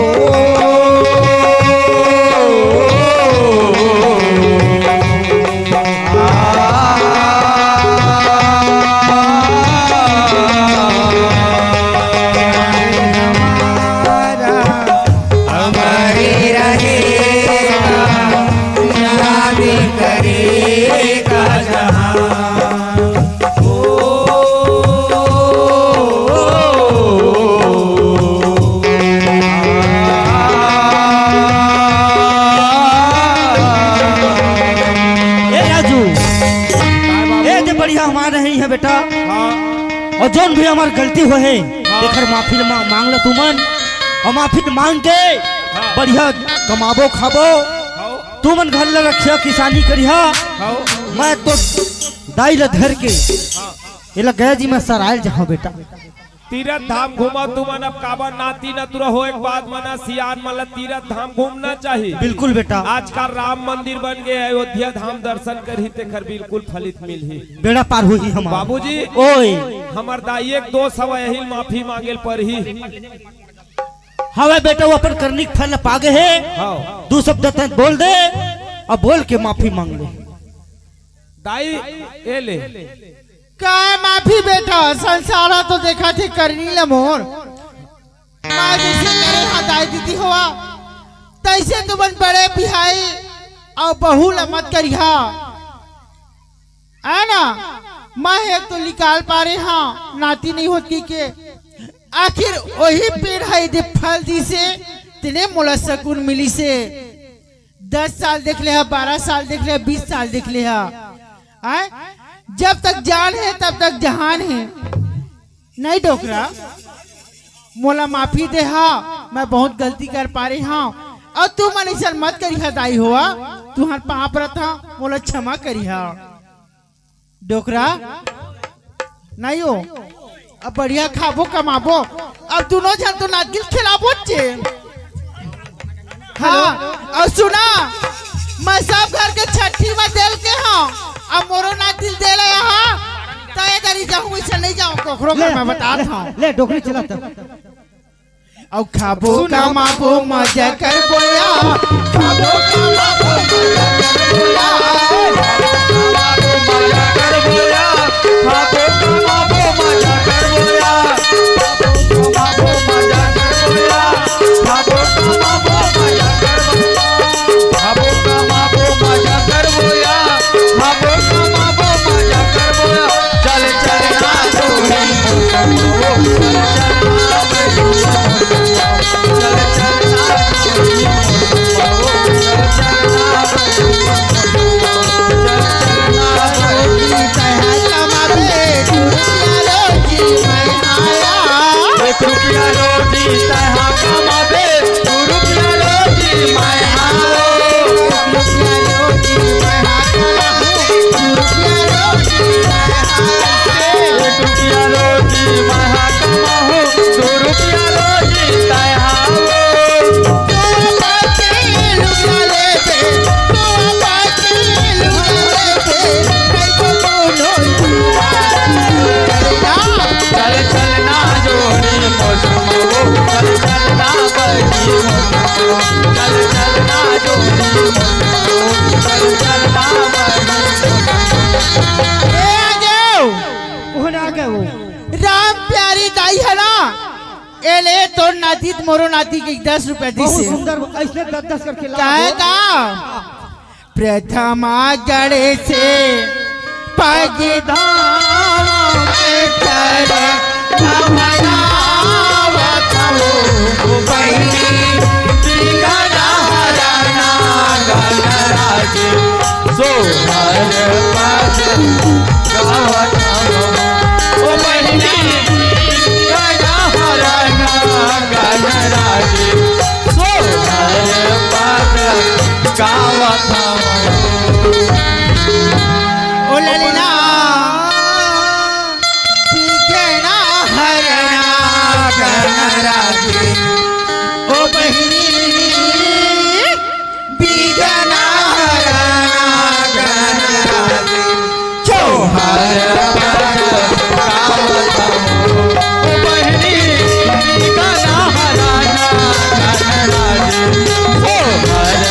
ए राजू, ए दे बढ़िया हमार नहीं है बेटा। हाँ। अउ जौन भी हमार गलती होहे, हाँ। एकर माफी ल-, मा-, मांग ल तुमन। अउ माफी मांग के हाँ। बढ़िया कमाबो खाबो। हाँ। तुमन घर ल रखिया, किसानी करिहा। हाँ। मैं तो दाई ल धर के हाँ। एला गया जी मैं सरायल जहाँ बेटा। तीरथ धाम घूमा तुमन, अब काबर नाती नतुरा हो, एक बात मना, सियान मन ल तीरथ धाम घूमना चाही। बिल्कुल बेटा। आजकल राम मंदिर बन गए, अयोध्या धाम दर्शन करही, तेखर बिल्कुल फलित मिलही। बेड़ा पार होही हमार। बाबूजी, ओए। हमर दाई एक दोष हवय, यही माफी मांगे ल परही। हवय बेटा, वो अपन करनी के फल पागे हे। हाँ। दू शब्द तैं बोल दे, अब बोल के माफी मांग ले। दाई, ए ले। काय माफी बेटा, संसार ह तो देखत हे करनी ल मोर। मैं जइसे करे हा दाई दीदी होवा, तइसे तुमन बड़े बिहाई अउ बहू ल मत करिहा। है ना? मैं एक तो निकाल पारे हा, नाती नहीं होत कहिके। आखिर ओही पेड़ ह दे फल दिसे, तेने मोला सकून मिलिसे। दस साल देख ले हा, बारह साल देख ले हा, बीस साल देख ले हा। आय? जब तक जान हे, तब तक जहान हे। नहीं डोकरा, मोला माफी दे हा, मैं बहुत गलती कर पारे हा। अउ तुमन अइसन मत करिहा दाई होवा, तुहर पाँव परत हा, मोला क्षमा करिहा। डोकरा, नहीं हो, अब बढ़िया खाबो कमाबो, अब दुनों झन तो नागिन खिलाबो चे। हाँ, अउ सुना, मैं सब घर के छट्ठी में देल के हँव, अब मोरो नागिन देल हा, तय करी जाहूँ, अइसे नहीं जाहूँ, कोखरो घर मैं बतात हँव। ले, डोकरी चला तब। अउ खाबो कमाबो मजा करबो या, खाबो कमाबो मजा करबो या, खाबो कमाबो मजा करबो या, खाबो कमाबो मजा करबो या, खाबो कमाबो मजा करबो या, खाबो कमाबो मजा करबो या, खाबो कमाबो मजा करबो या। चल चल ना डोरी मोर कमरो, चल चल ना डोरी मोर कमरो, चल चल ना डोरी मोर कमरो, चल ले तोर नाती त मोरो नाती के दस रुपया दिस बहुत हे। सुंदर, ऐसने दस दस करके ला काहे दो। का? प्रथमा गणेश पग धाम के चरण कमलावत हो बहिनी, विघ्न हरण गणराज सोहर पद गावत हो। ओ बहिनी, विघ्न हरण गणराज सोहर पद गावत हो। ओ ललना, विघ्न हरण गणराज, ओ बहिनी, विघ्न हरण गणराज, सोहर पद गावत हो। ओ बहिनी, विघ्न हरण गणराज, सोहर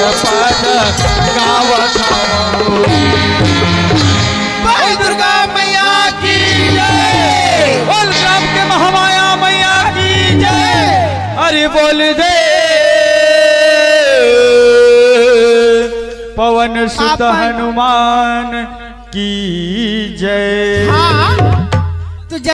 पद गावत हो। बोल दुर्गा मैया की जय। बोल ग्राम के महामाया मैया की जय। अरे बोल दे पवन सुत आप हनुमान की जय। हाँ।